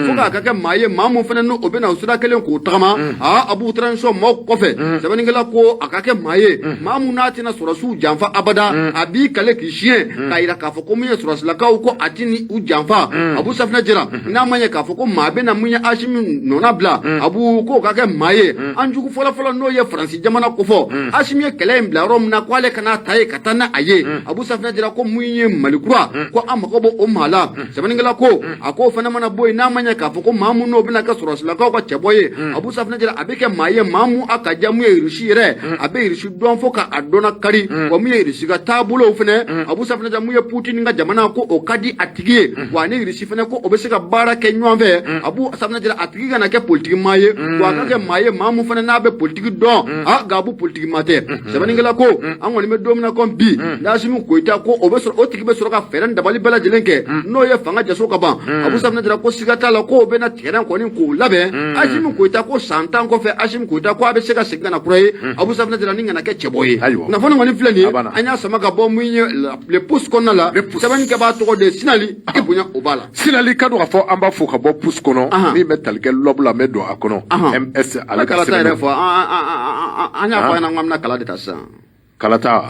fo k'a ka kɛ maa ye, maa mun fana n'o bɛna o sira kelen k'o tagama. Aa, Abu, transition maaw kɔfɛ, sɛbɛnnikɛla ko a ka kɛ maa ye, maa mun n'a tɛna sɔrɔsiw janfa abada, a b'i kale k'i siɲɛ k'a yira k'a fɔ ko mun ye sɔrɔsilakaw, ko a ti ni u janfa. Abu Safinɛ Jara, n'a ma ɲɛ k'a fɔ ko maa bɛna mun ye Asimi nɔna bila, Abu k'o ka kɛ maa ye, an jugu fɔlɔfɔlɔ n'o ye Faransi jamana kofɔ, Asimi ye kɛlɛ in bila yɔrɔ min na, ko ale kana ta ye ka taa n'a ye. Abu Safinɛ Jara ko mun ye Mali kura, ko an mago b'o maa la. Sɛbɛnnikɛla ko a k'o fana mana bɔ yen, n'a ma ɲɛ k'a fɔ ko maa mun n'o bɛna kɛ sɔrɔsilakaw ka cɛbɔ ye, Abu Safinɛ Jara, a bɛ kɛ maa ye, maa mun a ka ja mun ye Irisi yɛrɛ, a bɛ Irisi dɔn fo ka a dɔnna kari, wa mun ye Irisi ka taabolow fana, Abu Safinɛ Jara, mun ye Putini ka jamana, ko o ka di a tigi ye, wa ni Irisi fana, ko o bɛ se ka baara kɛ ɲɔgɔn fɛ. Abu Safinɛ Jara, a tigi kana kɛ politiki maa ye, wa a ka kɛ maa ye, maa mun fana n'a bɛ politiki dɔn, a nka Abu politiki maa tɛ. Sɛbɛnnikɛla ko an kɔni bɛ don min na komi bi, n'Asimi Goyita ko o bɛ sɔrɔ, o tigi bɛ sɔrɔ ka fɛɛrɛ ni dabali bɛɛ lajɛlen kɛ, n'o ye fanga jaso ka ban, Abu Safinɛ Jara ko siga t'a la k'o bɛna terrain kɔni k'o labɛn. Asimi Goyita ko san 10 kɔfɛ, Asimi Goyita ko a bɛ se ka segin ka na kura ye, Abu Safinɛ Jara, ni kana kɛ cɛbɔ ye. Kunnafoni kɔni filɛ nin ye, an y'a sama ka bɔ mun ye Le Pouce kɔnɔna la. Sɛbɛnnikɛbaa tɔgɔ de ye Sinali, i bonya o b'a la. Sinali ka don k'a fɔ an b'a fo ka bɔ Pouce kɔnɔ, min bɛ tali kɛ lɔbu la, n bɛ don a kɔnɔ. MS ale ka kala ta yɛrɛ fɔ, an y'a fɔ a ɲɛna ko an bɛna kala de ta sisan. Kalata,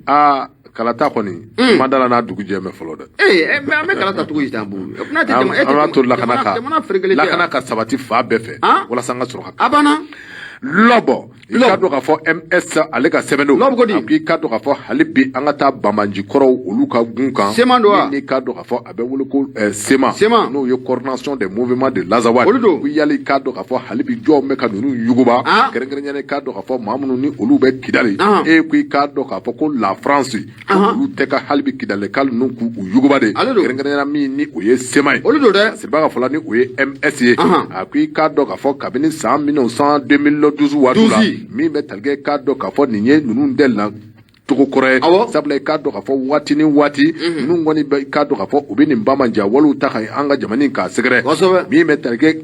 aa, kalata kɔni ma da la n'a dugu jɛ mɛ fɔlɔ dɛ. Ee, mais an bɛ kala ta cogo di tan, Bubu? N'a tɛ An b'a to lakana ka jamana ferekelen tɛ. Lakana ka sabati fa bɛɛ fɛ Han? walasa an ka sɔrɔ ka A banna. Lɔbɔ, i ka dɔn k'a fɔ MS ale ka sɛbɛn don. Lɔbɔ ko di? A ko i ka dɔn k'a fɔ hali bi an ka taa banbaji kɔrɔw olu ka gun kan. CMA don wa? Ni ka dɔn k'a fɔ a bɛ wele ko CMA. CMA. N'o ye coordination des mouvements de l'Azawad. Olu don. Ko yali i ka dɔn k'a fɔ hali bi jɔnw bɛ ka ninnu yuguba? Ah. Kɛrɛnkɛrɛnnenya la, i ka dɔn k'a fɔ maa minnu ni olu bɛ Kidali. Ah. E ko i ka dɔn k'a fɔ ko la France, ko Ah. olu tɛ ka hali bi Kidalika ninnu k'u yuguba de. Ale don. Kɛrɛnkɛrɛnnenya la, min ni o ye CMA ye. Olu don dɛ. Siriba ka fɔ la, ni o ye MS ye. Ahan. A ko i k'a dɔn k'a fɔ kabini san 1912 waati la, 12. min bɛ tali kɛ, k'a dɔn k'a fɔ nin ye ninnu tɛ la togo kɔrɔ ye. Sabula i k'a dɔn k'a fɔ waati ni waati ninnu kɔni bɛ, i k'a dɔn k'a fɔ u bɛ nin bamajan walew ta ka an ka jamana in k'a sɛgɛrɛ. Min bɛ tali kɛ,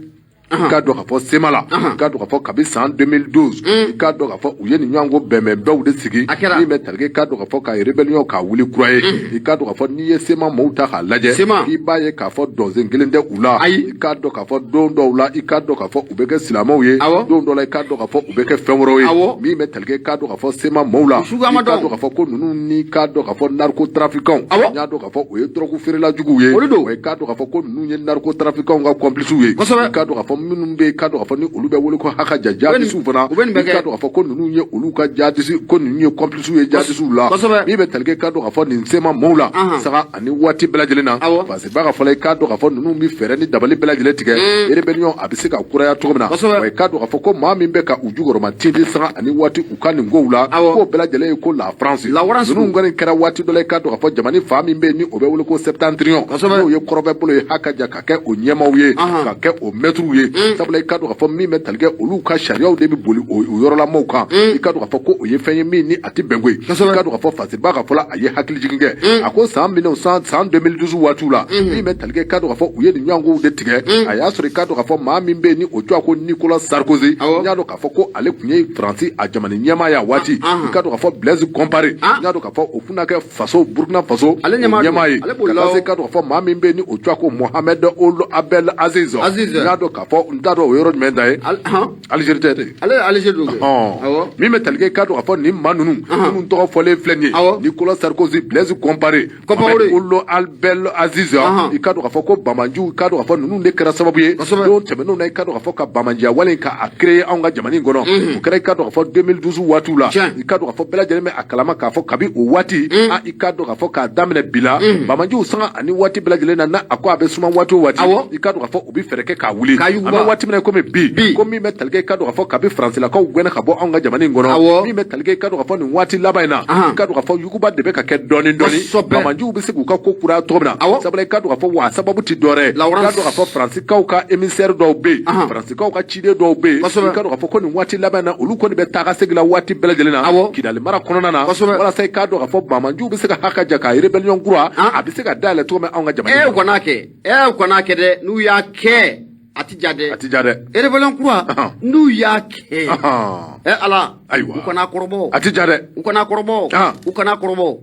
i k'a dɔn k'a fɔ CMA la, i k'a dɔn k'a fɔ kabi san 2012, i k'a dɔn k'a fɔ u ye nin ɲɔgɔn ko bɛnbɛnbaw de sigi. A kɛra. Min bɛ tali kɛ, k'a dɔn k'a fɔ ka rébellion k'a wuli kura ye, i k'a dɔn k'a fɔ n'i ye CMA maaw ta k'a lajɛ, CMA. i b'a ye k'a fɔ dɔnsen kelen tɛ u la. Ayi. I k'a dɔn k'a fɔ don dɔw la, i k'a dɔn k'a fɔ u bɛ kɛ silamɛw ye. Don dɔw la, i k'a dɔn k'a fɔ u bɛ kɛ fɛn wɛrɛw ye. Min bɛ tali kɛ, k'a dɔn k'a fɔ CMA maaw la, U suguya ma i k'a dɔn. dɔn k'a fɔ ko ninnu ni k'a dɔn k'a fɔ narcotrafiquants, n y'a dɔn k'a fɔ o ye drogue feerela juguw ye. Olu don. Wa i k'a dɔn k'a fɔ ko ninnu ye narcotrafiquants ka complices ye. I k'a dɔn k'a fɔ minnu bɛ yen, k'a dɔn k'a fɔ ni olu bɛ wele ko haka ja jihadisiw fana, U bɛ nin bɛɛ i k'a kɛ. dɔn k'a fɔ ko ninnu ye olu ka jihadisi, ko ninnu ye complices ye jihadisiw la. Min bɛ tali kɛ, k'a dɔn k'a fɔ nin CMA maaw la, saga ani waati bɛɛ lajɛlen na, parce que ba ka fɔ la, i k'a dɔn k'a fɔ ninnu bɛ fɛɛrɛ ni dabali bɛɛ lajɛlen tigɛ rébellion a bɛ se ka kuraya cogo min na. Wa i k'a dɔn k'a fɔ ko maa min bɛ ka u jukɔrɔma tintin sanga ani waati u ka nin kow la, k'o bɛɛ lajɛlen ye ko la France. La France. Ninnu kɔni kɛra waati dɔ la, i k'a dɔn k'a fɔ jamana fa min bɛ yen ni o bɛ wele ko septentrion, n'o ye kɔrɔbɛ bolo ye, haka ja ka kɛ o ɲɛmaaw ye, ka kɛ o mɛtiriw ye. Sabula i k'a dɔn k'a fɔ min bɛ tali kɛ, olu ka sariyaw de bɛ boli o yɔrɔlamɔw kan. I k'a dɔn k'a fɔ ko o ye fɛn ye min ni a tɛ bɛn koyi. I k'a dɔn k'a fɔ Fasiriba ka fɔ la, a ye hakili jigin kɛ, a ko san 1900, san 2012 waatiw la, min bɛ tali kɛ, k'a dɔn k'a fɔ u ye nin ɲɔgɔnkow de tigɛ. A y'a sɔrɔ i k'a dɔn k'a fɔ maa min bɛ yen ni o tɔgɔ ko Nicolas Sarkozy, n y'a dɔn k'a fɔ ko ale tun ye Faransi a jamana ɲɛmaa ye a waati. I k'a dɔn k'a fɔ Blaise Compaoré, n y'a dɔn k'a fɔ o tun na kɛ faso Burkina Faso Ale ɲɛmaa don. ɲɛmaa ye. Ale b'o Ka la taa o. se, k'a dɔn k'a fɔ maa min bɛ yen ni o tɔgɔ ko Mohamed Ould Abdel Aziz. Aziz. N y'a dɔn k'a fɔ, n t'a dɔn o yɔrɔ jumɛn ta ye. Algérie tɛ dɛ. Ale Algérie don kɛ. Min bɛ tali kɛ, k'a dɔn k'a fɔ nin maa ninnu minnu tɔgɔ fɔlen filɛ nin ye, Nicolas Sarkozy, Blaise Compaoré, Compaoré. Mohamed Ould Abdel Aziz, i k'a dɔn k'a fɔ ko banbajiw, i k'a dɔn k'a fɔ ninnu de kɛra sababu ye don tɛmɛnenw na, i k'a dɔn k'a fɔ ka banbajiya wale in ka a créer anw ka jamana in kɔnɔ. O kɛra, i k'a dɔn k'a fɔ 2012 waatiw la. I k'a dɔn k'a fɔ bɛɛ lajɛlen bɛ a kalama k'a fɔ kabi o waati, a i k'a dɔn k'a fɔ k'a daminɛ bi la, banbajiw sanga ani waati bɛɛ lajɛlen na, n'a a ko a bɛ suma waati o waati, i k'a dɔn k'a fɔ u bɛ fɛɛrɛ kɛ k'a wuli. K'a yuguba. An bɛ waati min na komi bi, Bi. ko min bɛ tali kɛ, i k'a dɔn k'a fɔ kabi faransilakaw gɛnna ka bɔ anw ka jamana in kɔnɔ, min bɛ tali kɛ, i k'a dɔn k'a fɔ nin waati laban in na, i k'a dɔn k'a fɔ yuguba de bɛ ka kɛ dɔɔni dɔɔni, banbajiw bɛ se k'u ka ko kuraya cogo min na. Sabula i k'a dɔn k'a fɔ wa a sababu tɛ dɔwɛrɛ ye, i k'a dɔn k'a fɔ faransikaw ka émissaire dɔw bɛ yen, faransikaw ka ciden dɔw bɛ yen, i k'a dɔn k'a fɔ ko nin waati laban in na, olu kɔni bɛ taa ka segin la waati bɛɛ lajɛlen na Kidali mara kɔnɔna na, walasa i k'a dɔn k'a fɔ banbajiw bɛ se ka haka ja ka rébellion kura a bɛ se ka dayɛlɛ cogo min anw ka jamana in U kɔnɔ. kana kɛ, u kana kɛ dɛ. N'u y'a kɛ, a ti ja dɛ. A ti ja dɛ. Rébellion kura, n'u y'a kɛ, Ala. Ayiwa. U kana kɔrɔbɔ. A ti ja dɛ. U kana kɔrɔbɔ. U kana kɔrɔbɔ.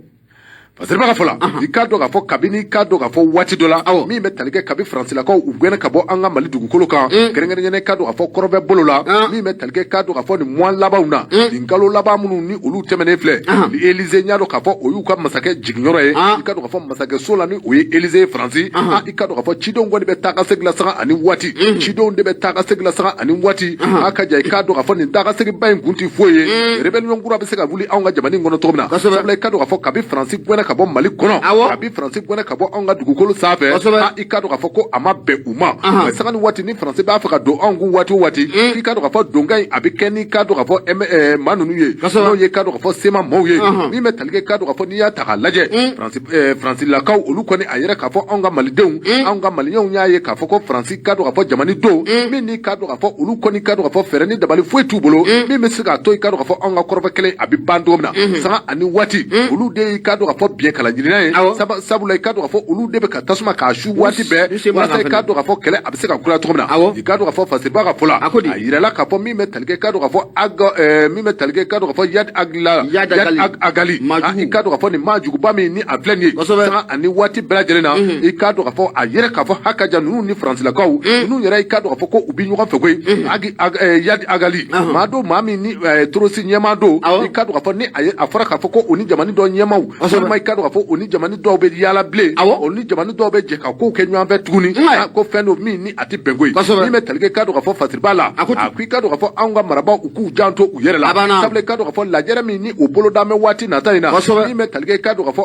Fasiriba ka fɔ la, i k'a dɔn k'a fɔ kabini, i k'a dɔn k'a fɔ waati dɔ la, min bɛ tali kɛ kabi faransilakaw u gɛnna ka bɔ an ka Mali dugukolo kan, kɛrɛnkɛrɛnnenya k'a dɔn k'a fɔ kɔrɔbɛ bolo la, min bɛ tali kɛ, k'a dɔn k'a fɔ nin mois labanw na, nin kalo laban minnu ni olu tɛmɛnen filɛ, ni Élysée, n y'a dɔn k'a fɔ o y'u ka masakɛ jiginyɔrɔ ye. I k'a dɔn k'a fɔ masakɛ so la, ni o ye Élysée ye Faransi, i k'a dɔn k'a fɔ cidenw kɔni bɛ taa ka segin la sanga ani waati, cidenw de bɛ taa ka segin la sanga ani waati. A ka ja, i k'a dɔn k'a fɔ nin taa ka segin ba in kun tɛ foyi ye, rébellion kura bɛ se ka wuli anw ka jamana in kɔnɔ cogo min na. Sabula i k'a dɔn k'a fɔ kabi Faransi gɛnna ka bɔ Mali kɔnɔ, kabi Faransi gɛnna ka bɔ anw ka dugukolo sanfɛ, i k'a dɔn k'a fɔ ko a ma bɛn u ma. Mais sanga ni waati ni Faransi b'a fɛ ka don anw kun waati o waati, i k'a dɔn k'a fɔ donkan in a bɛ kɛ ni k'a dɔn k'a fɔ maa ninnu ye, n'o ye k'a dɔn k'a fɔ CMA maaw ye. Min bɛ tali kɛ, k'a dɔn k'a fɔ n'i y'a ta k'a lajɛ, Faransilakaw olu kɔni a yɛrɛ k'a fɔ anw ka Malidenw, anw ka Maliyɛnw y'a ye k'a fɔ ko Faransi k'a dɔn k'a fɔ jamana don min ni k'a dɔn k'a fɔ olu kɔni k'a dɔn k'a fɔ fɛɛrɛ ni dabali foyi t'u bolo min bɛ se k'a to i k'a dɔn k'a fɔ anw ka kɔrɔfɛ kelen a bɛ ban cogo min na. Sanga ani waati olu de y'i k'a dɔn k'a fɔ biɲɛkala ɲinina ye, sabula i k'a dɔn k'a fɔ olu de bɛ ka tasuma k'a su waati bɛɛ walasa i k'a dɔn k'a fɔ kɛlɛ a bɛ se ka kura cogo min na. I k'a dɔn k'a fɔ Fasiriba ka fɔ la, a yirala k'a fɔ min bɛ tali kɛ i k'a dɔn k'a fɔ min bɛ tali kɛ i k'a dɔn k'a fɔ Iyad Ag Ghali, i k'a dɔn k'a fɔ nin maajuguba min ni a filɛ nin ye, sanga ani waati bɛɛ lajɛlen na, i k'a dɔn k'a fɔ a yɛrɛ k'a fɔ hakaja ninnu ni Faransilakaw ninnu yɛrɛ, i k'a dɔn k'a fɔ ko u bɛ ɲɔgɔn fɛ koyi. Iyad Ag Ghali maa don, maa min ni terroriste ɲɛmaa don, i k'a dɔn k'a fɔ ni a ye a fɔra k'a fɔ ko u ni jamana dɔ ɲɛmaaw, walima i k'a dɔn k'a fɔ u ni jamana dɔw bɛ yaala bilen, o ni jamana dɔw bɛ jɛ ka kow kɛ ɲɔgɔn fɛ tuguni, ko fɛn don min ni a tɛ bɛn koyi. Min bɛ tali kɛ i k'a dɔn k'a fɔ Fasiriba la, a ko i k'a dɔn k'a fɔ anw ka marabaaw u k'u janto u yɛrɛ la, sabula i k'a dɔn k'a fɔ lajɛrɛ min ni o boloda bɛ waati nata in na, min bɛ tali kɛ i k'a dɔn k'a fɔ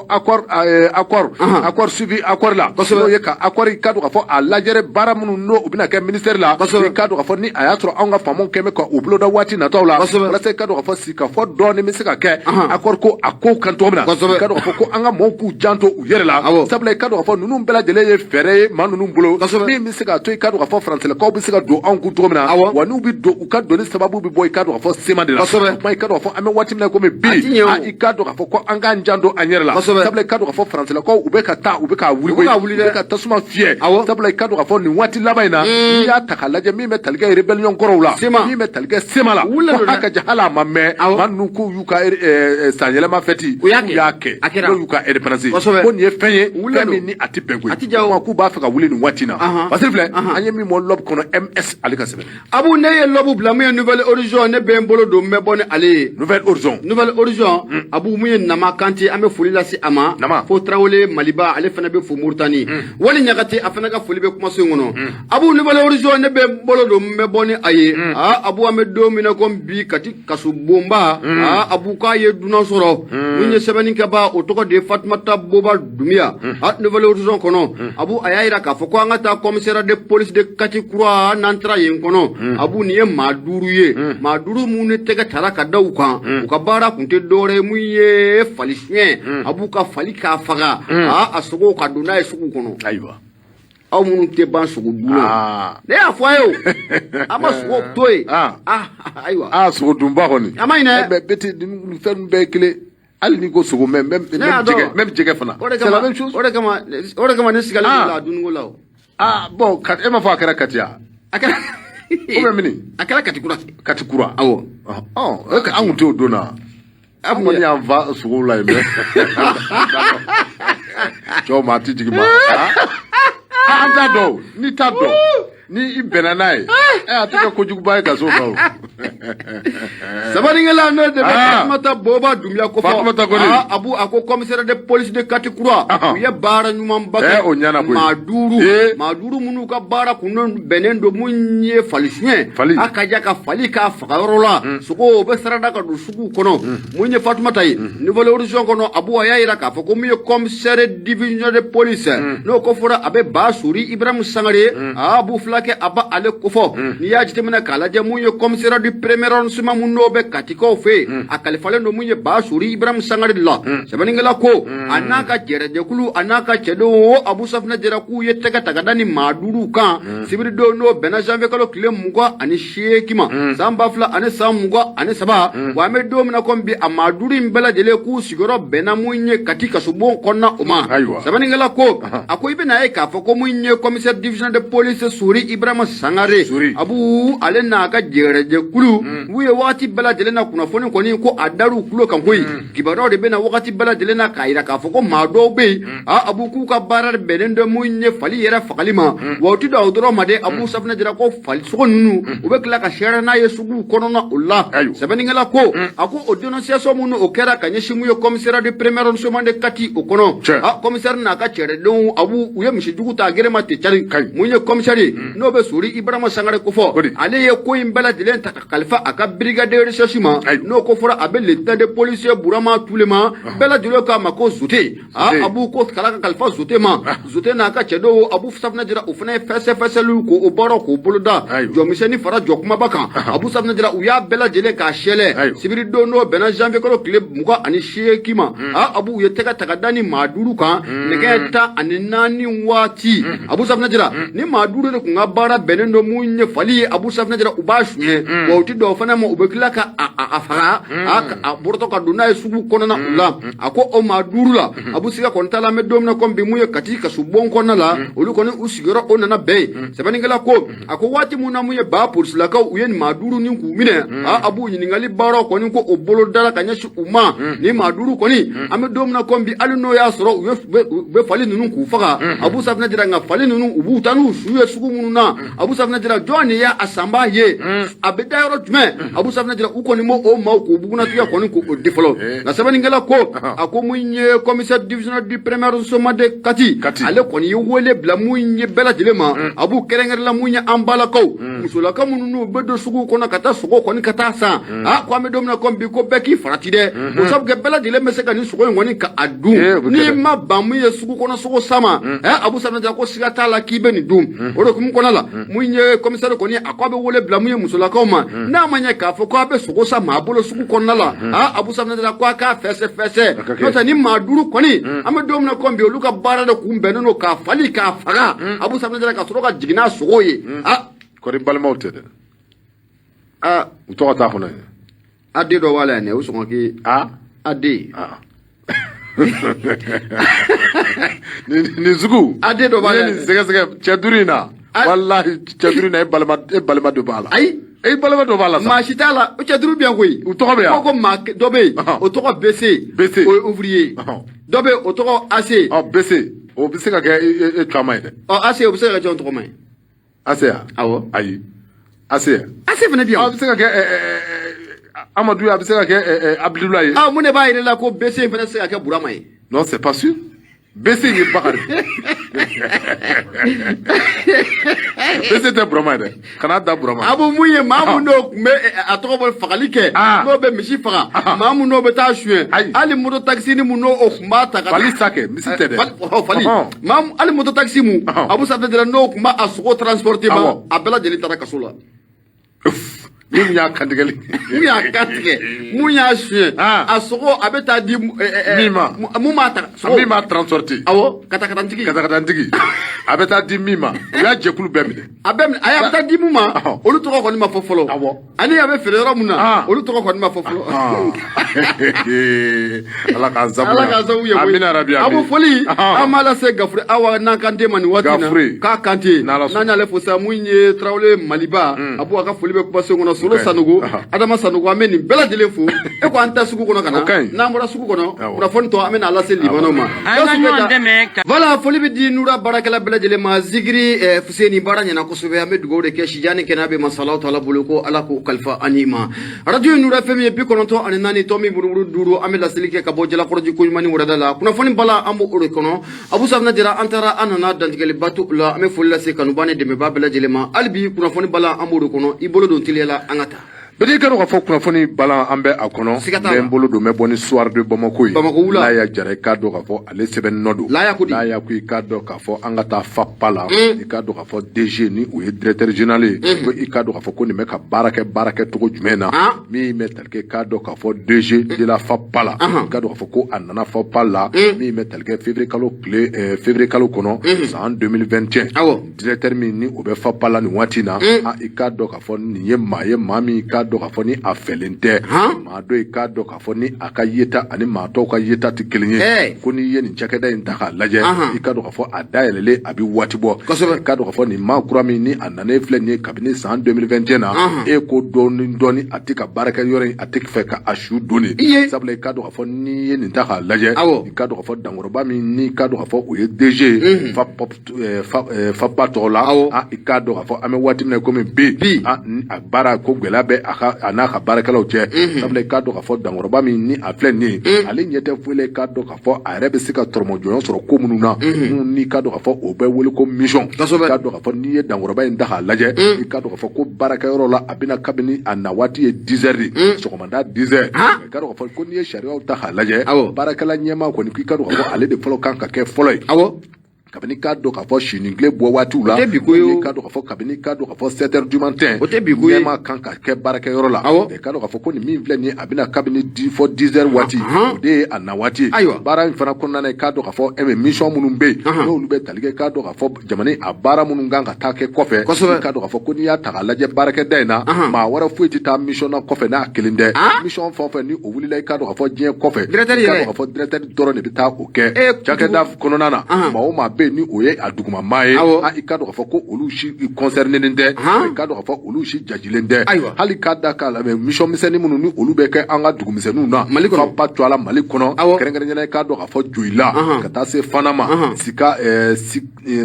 accord suivi accord la, n'o ye ka accord i k'a dɔn k'a fɔ a lajɛrɛ baara minnu n'o u bɛna kɛ ministère la, i k'a dɔn k'a fɔ ni a y'a sɔrɔ anw ka faamaw kɛn bɛ ka o boloda waati nataw la, walasa i k'a dɔn k'a fɔ sigikafɔ dɔɔnin bɛ se ka kɛ accord ko a kow kan cogo min na. I k'a dɔn k'a fɔ ko an ka mɔɔw k'u janto u yɛrɛ la, sabula i k'a dɔn k'a fɔ ninnu bɛɛ lajɛlen ye fɛɛrɛ ye maa ninnu bolo min bɛ se k'a to i k'a dɔn k'a fɔ faransilakaw bɛ se ka don anw kun cogo min na, wa n'u bɛ don u ka donni sababu bɛ bɔ i k'a dɔn k'a fɔ CMA de la. O kuma i k'a dɔn k'a fɔ an bɛ waati min na komi bi, i k'a dɔn k'a fɔ ko an k'an janto an yɛrɛ la, sabula i k'a dɔn k'a fɔ faransilakaw u bɛ ka taa u bɛ ka wuli koyi, u bɛ ka tasuma fiyɛ, sabula i k'a dɔn k'a fɔ nin waati laban in na, n'i y'a ta k'a lajɛ min bɛ tali kɛ rébellion kɔrɔw la, min bɛ tali kɛ CMA la, ko hakaja hali a ma mɛn maa ninnu k'u y'u ka sanyɛlɛma fɛti k'u y'a kɛ, n'o y'u ka indépendance, ko nin ye fɛn ye fɛn min ni a tɛ bɛn koyi, k'u b'a fɛ ka wuli nin waati in na. Fasiri filɛ an ye min bɔ L'Obs kɔnɔ, MS ale ka sɛbɛn. Abu, ne ye L'Obs bila, mun ye Nouvel Horizon, ne bɛ n bolo don n bɛ bɔ ni ale ye. Nouvel Horizon. Nouvel Horizon, Abu, mun ye Nama Kante, an bɛ foli lase a ma. Nama. Fo Tarawele Maliba, ale fana bɛ fo Mauritanie. Wali Ɲagate, a fana ka foli bɛ kumaso in kɔnɔ. Abu, Nouvel Horizon, ne bɛ n bolo don n bɛ bɔ ni a ye. Aa Abu, an bɛ don min na komi bi, Kati kasobonba, aa Abu, k'a ye dunan sɔrɔ. Mun ye sɛbɛnnikɛba, o tɔgɔ de ye Fatumata Boba Dunbiya. A Nouvel Horizon kɔnɔ, Abu, a y'a jira k'a fɔ ko an ka taa commissariat de police de Kati Kura, n'an taara yen kɔnɔ, Abu, nin ye maa duuru ye, maa duuru minnu tɛgɛ tara ka da u kan, u ka baara kun tɛ dɔwɛrɛ ye mun ye fali suɲɛ, Abu, ka fali k'a faga, a sogo ka don n'a ye sugu kɔnɔ. Ayiwa. Aw minnu tɛ ban sogo dun na, ne y'a fɔ a ye o, an ma sogo to yen. Ayiwa. Aa, sogo dunba kɔni. A ma ɲinɛ. Mais bɛɛ tɛ fɛn bɛɛ ye kelen. Hali n'i ko sogo, même jɛgɛ, même jɛgɛ fana. C'est la même chose. O de kama ne sigalen don la dumuni ko la o. Ah bon, e m'a fɔ a kɛra Kati ya? A kɛra. Ou bien mini? A kɛra Kati Kura. Kati Kura. Awɔ. Ɔ, an kun t'o don na. An kɔni y'an fa sogow la yen mɛ. Cɛw ma a ti jigin ma. An t'a dɔn, n'i t'a dɔn, ni i bɛnna n'a ye, a tɛ kɛ kojuguba ye ka s'o ma o. Sɛbɛnnikɛla n'o de bɛ Fatumata Boba Dunbiya ko fɔ. Fatumata kɔni. Abu, a ko commissaire de police de Kati Kura, u ye baara ɲumanba kɛ. O ɲɛna koyi. Maa duuru. Maa duuru minnu ka baara kun bɛnnen don mun ye fali suɲɛ. Fali. A ka ja ka fali k'a faga yɔrɔ la. Sogo o bɛ sarada ka don sugu kɔnɔ. Mun ye Fatumata ye. Nouvel Horizon kɔnɔ, Abu, a y'a jira k'a fɔ ko mun ye commissaire division de police, n'o ko fɔra a bɛ Basori Ibrahim Sangare, Abu Fulakɛ, a b'a ale kofɔ. N'i y'a jateminɛ k'a lajɛ mun ye commissaire du premier arrondissement mun n'o bɛ Katikaw fɛ yen, a kalifalen don mun ye Basori Ibrahim Sangare de la. Sɛbɛnnikɛla ko a n'a ka jɛrɛjɛkulu, a n'a ka cɛdenw o, Abu Safinɛ Jara, k'u ye tɛgɛ ta ka da ni maa duuru kan sibiridon, n'o bɛnna janvier kalo tile 28 ma san 2023. Wa an bɛ don min na komi bi, a maa duuru in bɛɛ lajɛlen k'u sigiyɔrɔ bɛnna mun ye Kati kasobon kɔnɔna o ma. Sɛbɛnnikɛla ko a ko i bɛna ye k'a fɔ ko mun ye commissaire division de police Sori Ibrahima Sangare, Abu, ale n'a ka jɛrɛjɛkulu, u ye wagati bɛɛ lajɛlen na kunnafoni kɔni ko a dar'u tulo kan koyi. Kibaruyaw de bɛna wagati bɛɛ lajɛlen na k'a jira k'a fɔ ko maa dɔw bɛ yen, Abu, k'u ka baara bɛnnen don mun ye fali yɛrɛ fagali ma. Wa u ti dan o dɔrɔn ma dɛ, Abu Safinɛ Jara, ko fali sogo ninnu u bɛ tila ka sɛrɛ n'a ye suguw kɔnɔna o la. Sɛbɛnnikɛla ko a ko o dénonciation minnu o kɛra ka ɲɛsin mun ye commissariat de premier arrondissement de Kati o kɔnɔ, a commissaire n'a ka cɛdenw, Abu, u ye misijugu ta gere ma ten cari. Mun ye commissaire ye, n'o bɛ Sori Ibrahima Sangare kofɔ, ale ye ko in bɛɛ lajɛlen ta ka kalifa a ka brigade de recherche ma, n'o ko fɔra a bɛ lieutenant de police Burama Tule ma, bɛɛ lajɛlen k'a ma ko Zote. Abu, ko kala ka kalifa Zote ma, Zote n'a ka cɛdenw, Abu Safinɛ Jara, o fana ye fɛsɛfɛsɛliw k'o baaraw k'o boloda, jɔmisɛnnin fara jɔ kumaba kan. Abu Safinɛ Jara, u y'a bɛɛ lajɛlen k'a sɛlɛ sibiri don, n'o bɛnna janvier kalo tile 28 ma. Abu, u ye tɛgɛ ta ka da ni maa duuru kan nɛgɛ 14 waati. Abu Safinɛ Jara, ni maa duuru de kun ka baara bɛnnen don mun ye fali ye, Abu Safinɛ Jara, u b'a suɲɛ. Wa u ti bɛn o fana ma, u bɛ tila ka a faga, a bɔrɔtɔ ka don n'a ye sugu kɔnɔna u la. A ko o maa 5 la, Abu, siga kɔni t'a la, an bɛ don min na komi bi, mun ye Kati kaso bon kɔnɔna la, olu kɔni u sigiyɔrɔ o nana bɛn yen. Sɛbɛnnikɛla ko, a ko waati mun na mun ye ba polisilakaw, u ye nin maa 5 nin k'u minɛ, a Abu, ɲininkali baaraw kɔni ko o bolo dara ka ɲɛsin u ma. Nin maa 5 kɔni, an bɛ don min na komi bi, hali n'o y'a sɔrɔ u bɛ fali ninnu k'u faga, Abu Safinɛ Jara, nka fali ninnu u b'u taa n'u su ye sugu minnu na, Abu Safinɛ Jara, jɔn de y'a sanbaa ye, a bɛ da yɔrɔ jumɛn? Abu Safinɛ Jara, u kɔni m'o o maaw k'u bugunnatigɛ kɔni k'o di fɔlɔ. Nka sɛbɛnnikɛla ko, a ko mun ye commissaire divisionnaire du premier arrondissement de Kati, ale kɔni ye wele bila mun ye bɛɛ lajɛlen ma, Abu, kɛrɛnkɛrɛnla mun ye an balakaw, musolaka minnu n'u bɛ don sugu kɔnɔ ka taa sogo kɔni ka taa san, a ko an bɛ don min na komi bi, ko bɛɛ k'i farati dɛ, o sabu kɛ bɛɛ lajɛlen bɛ se ka nin sogo in kɔni ka a dun. N'i ma ban mun ye sugu kɔnɔ sogo san ma, Abu Safinɛ Jara, ko siga t'a la k'i bɛ nin dun. O de hukumu kɔnɔ la, mun ye commissaire kɔni, a ko a bɛ wele bila mun ye musolakaw ma, n'a ma ɲɛ k'a fɔ ko a bɛ sogo san maa bolo sugu kɔnɔna la, aa, Abu Safinɛ Jara, ko a k'a fɛsɛ fɛsɛ, n'o tɛ ni maa 5 kɔni, an bɛ don min na komi bi, olu ka baara de kun bɛnnen don k'a fali k'a faga, Abu Safinɛ Jara, ka sɔrɔ ka jigin n'a sogo ye. Aa, kɔri balimaw tɛ dɛ. Aa, u tɔgɔ t'a kɔnɔ ye. A den dɔ b'a la yan dɛ, o sɔngɔ k'i a den. Nin sugu. A den dɔ b'a la yan. Nin sɛgɛsɛgɛ cɛ 5 in na. Walahi, cɛ 5 in na, e balima dɔ b'a la. Ayi. E balima dɔ b'a la sa. Maa si t'a la, o cɛ 5 bɛ yan koyi. U tɔgɔ bɛ yan. Ko maa dɔ bɛ yen, o tɔgɔ BC. BC. O ye ouvrier. Dɔ bɛ yen, o tɔgɔ AC. Ɔ, BC, o bɛ se ka kɛ e tɔgɔma ye dɛ. Ɔ, AC, o bɛ se ka kɛ jɔn tɔgɔma ye? AC ya? Awɔ. Ayi. AC ya? AC fana bɛ yan. A bɛ se ka kɛ Amadu ye, a bɛ se ka kɛ Abudulayi ye. Ah, mun de b'a yɛrɛ la ko BC fana tɛ se ka kɛ Burama ye? Non, c'est pas sûr. BC ye Bakari. BC tɛ Burama ye dɛ. Kana da Burama. Abu, mun ye maa mun n'o tun bɛ a tɔgɔ bɔ fagali kɛ, n'o bɛ misi faga, maa mun n'o bɛ taa suɲɛ, hali moto taxi ni mun n'o o tun b'a ta ka fali sa kɛ, misi tɛ dɛ. Fali. Maa hali moto taxi mun, Abu Safinɛ Jara, n'o tun b'a a sogo transporter ma, a bɛɛ lajɛlen taara kaso la. Min y'a kantigɛli. Mun y'a kantigɛ, mun y'a suɲɛ, a sogo a bɛ taa di min ma, mun b'a ta, min b'a transporter. Awɔ, katakatantigi. Katakatantigi, a bɛ taa di min ma, u y'a jɛkulu bɛɛ minɛ. A bɛɛ minɛ, ayi, a bɛ taa di mun ma, olu tɔgɔ kɔni ma fɔ fɔlɔ. Awɔ. Ani a bɛ feere yɔrɔ mun na, olu tɔgɔ kɔni ma fɔ fɔlɔ. Ala k'an sabu. Ala k'an sabu ye koyi. Amina rabi. Abu, foli an b'a lase Gafure Awa n'an Kante ma nin waati in na. Gafure. K'a Kante. N'an y'ale fo sa, mun ye Tarawele Maliba, Abu, a ka foli bɛ kumasen kɔnɔ. Solo Sanogo, Adama Sanogo, an bɛ nin bɛɛ lajɛlen fo. E ko an ta sugu kɔnɔ ka na. N'an bɔra sugu kɔnɔ, kunnafoni tɔ an bɛ n'a lase limanaw ma. Voilà, foli bɛ di Nura baarakɛla bɛɛ lajɛlen ma. Zikiri Fuseni, baara ɲɛna kosɛbɛ, an bɛ dugawu de kɛ sijani kɛnɛya bɛ masalaw taala bolo, ko Ala k'o kalifa an ni ma. Radio Nura FM ye 94 tomi buruburu 5, an bɛ laseli kɛ ka bɔ Jalakɔrɔji koɲuman ni wurada la. Kunnafoni bala, an b'o de kɔnɔ. Abu Safinɛ Jara, an taara an nana dantigɛliba to la, an bɛ foli lase kanuba ni dɛmɛba bɛɛ lajɛlen ma. Hali bi kunnafoni bala, an b'o de kɔnɔ. I bolo don teliya la, an ka taa. Bɛɛ kɛra k'a fɔ kunnafoni balan, an bɛ a kɔnɔ. Siga t'a n la. bɛ n bolo don, n bɛ bɔ ni Soir de Bamako ye. Bamako wula. Laya Jara, i k'a dɔn k'a fɔ ale sɛbɛn nɔ don. Laya ko di? Laya ko i k'a dɔn k'a fɔ an ka taa FAPA la. I k'a dɔn k'a fɔ DG ni o ye directeur général ye. Ko i k'a dɔn k'a fɔ ko nin bɛ ka baara kɛ, baara kɛ cogo jumɛn na. Min bɛ tali kɛ, k'a dɔn k'a fɔ DG de la FAPA la. I k'a dɔn k'a fɔ ko a nana FAPA la. Min bɛ tali kɛ février kalo tile février kalo kɔnɔ san 2021. Directeur min ni o bɛ FAPA la nin waati in na. I k'a dɔn k'a fɔ nin ye maa ye, maa min i k'a dɔn k'a fɔ ni a fɛlen tɛ. Maa dɔ i k'a dɔn k'a fɔ ni a ka yeta ani maa tɔw ka yeta tɛ kelen ye. Ko n'i ye nin cakɛda in ta k'a lajɛ, i k'a dɔn k'a fɔ a dayɛlɛlen a bɛ waati bɔ. I k'a dɔn k'a fɔ nin maa kura min ni a nanen filɛ nin ye kabini san 2021 na, e ko dɔɔni dɔɔni a tɛ ka baarakɛ yɔrɔ in, a tɛ fɛ ka a su don de. Sabula i k'a dɔn k'a fɔ n'i ye nin ta k'a lajɛ, i k'a dɔn k'a fɔ dankɔrɔba min ni i k'a dɔn k'a fɔ o ye DG ye FAPA tɔgɔ la, i k'a dɔn k'a fɔ an bɛ waati min na komi bi, a baara ko gɛlɛya bɛ a ka a n'a ka baarakɛlaw cɛ. Sabula i k'a dɔn k'a fɔ dankɔrɔba min ni a filɛ nin ye, ale ɲɛ tɛ foyi la, i k'a dɔn k'a fɔ a yɛrɛ bɛ se ka tɔrɔmɔjɔɲɔ sɔrɔ ko minnu na, minnu n'i k'a dɔn k'a fɔ o bɛ wele ko mission. I k'a dɔn k'a fɔ n'i ye dankɔrɔba in ta k'a lajɛ, i k'a dɔn k'a fɔ ko baarakɛyɔrɔ la a bɛna kabini a na waati ye 10 heures de sɔgɔmada 10 heures. I k'a dɔn k'a fɔ ko n'i ye sariyaw ta k'a lajɛ, baarakɛla ɲɛmaa kɔni k'i k'a dɔn k'a fɔ ale de fɔlɔ kan ka kɛ fɔlɔ ye. Kabini k'a dɔn k'a fɔ sini tile bɔ waatiw la, O tɛ bi ko ye o. K'a dɔn k'a fɔ kabini k'a dɔn k'a fɔ 7 heures du matin, O tɛ bi ko ye. Ɲɛmaa kan ka kɛ baarakɛyɔrɔ la. K'a dɔn k'a fɔ ko nin min filɛ nin ye, a bɛna kabini 10 fɔ 10 heures waati, o de ye a na waati ye. Baara in fana kɔnɔna na, k'a dɔn k'a fɔ mission minnu bɛ yen, n'olu bɛ tali kɛ, k'a dɔn k'a fɔ jamana a baara minnu kan ka taa kɛ kɔfɛ. K'a dɔn k'a fɔ ko n'i y'a ta k'a lajɛ baarakɛda in na, maa wɛrɛ foyi tɛ taa mission na kɔfɛ n'a kelen tɛ. Mission fɛn o fɛn ni o wulila, i k'a dɔn k'a fɔ diɲɛ kɔfɛ, Directeur i k'a yɛrɛ. dɔn k'a fɔ directeur dɔrɔn de bɛ taa o kɛ. Cakɛda kɔnɔna na, maa o maa bɛ yen ni o ye a duguma maa ye, i k'a dɔn k'a fɔ ko olu si concerné tɛ, i k'a dɔn k'a fɔ olu si jajilen tɛ. Hali k'a da k'a lamɛn, mission misɛnnin minnu ni olu bɛ kɛ an ka dugumisɛnninw na, Mali kɔnɔ. Ba to a la Mali kɔnɔ, kɛrɛnkɛrɛnnenya i k'a dɔn k'a fɔ Joyila, ka taa se Fana ma, Sika,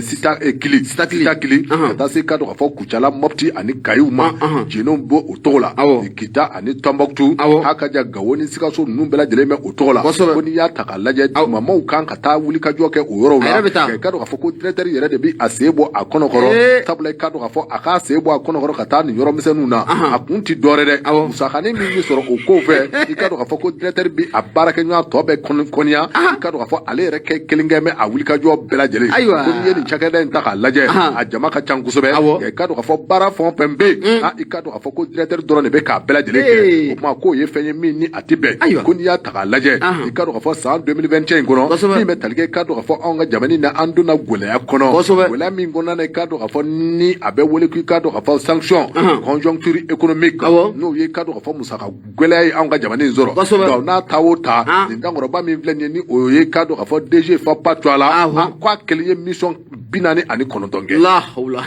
Sita Kili, Sitakili. Sitakili, ka taa se k'a dɔn k'a fɔ Kucala, Mopti ani Kayiw ma, Jɛnɛw b'o o tɔgɔ la, Kita ani Tɔnbɔkutu, Hakaja, Gawo ni Sikaso ninnu bɛɛ lajɛlen bɛ o tɔgɔ la. Ko n'i y'a ta k'a lajɛ, dugumamaw kan ka taa wulikajɔ kɛ o yɔrɔw A la. yɛrɛ bɛ taa. I k'a dɔn k'a fɔ ko directeur yɛrɛ de bɛ a sen bɔ a kɔnɔ kɔrɔ, sabula i k'a dɔn k'a fɔ a k'a sen bɔ a kɔnɔ kɔrɔ ka taa nin yɔrɔ misɛnninw na, a kun ti dɔwɛrɛ dɛ, musakanin min bɛ sɔrɔ o kow fɛ, i k'a dɔn k'a fɔ ko directeur bɛ a baarakɛɲɔgɔn tɔ bɛɛ kɔniya, i k'a dɔn k'a fɔ ale yɛrɛ kɛ kelen kɛ bɛ a wulikajɔ bɛɛ lajɛlen. Ko n'i ye nin cakɛda in ta k'a lajɛ, a jama ka ca kosɛbɛ. I k'a dɔn k'a fɔ baara fɛn o fɛn bɛ yen, i k'a dɔn k'a fɔ ko directeur dɔrɔn de bɛ k'a bɛɛ lajɛlen kɛ. O tuma k'o ye fɛn ye min ni a tɛ bɛn. Ko n'i y'a ta k'a lajɛ, i k'a dɔn k'a fɔ san 2021 in kɔnɔ, min bɛ tali kɛ, i k'a dɔn k'a fɔ anw ka jamana na, an donna gɛlɛya kɔnɔ, gɛlɛya min kɔnɔna na, i k'a dɔn k'a fɔ ni a bɛ wele ko i k'a dɔn k'a fɔ sanction conjoncture économique, n'o ye i k'a dɔn k'a fɔ musaka gɛlɛya ye anw ka jamana in sɔrɔ. Donc n'a ta o ta, nin dankɔrɔba min filɛ nin ye, ni o ye k'a dɔn k'a fɔ DG Fapa to a la, k'a kelen ye mission 49 kɛ. La hawla.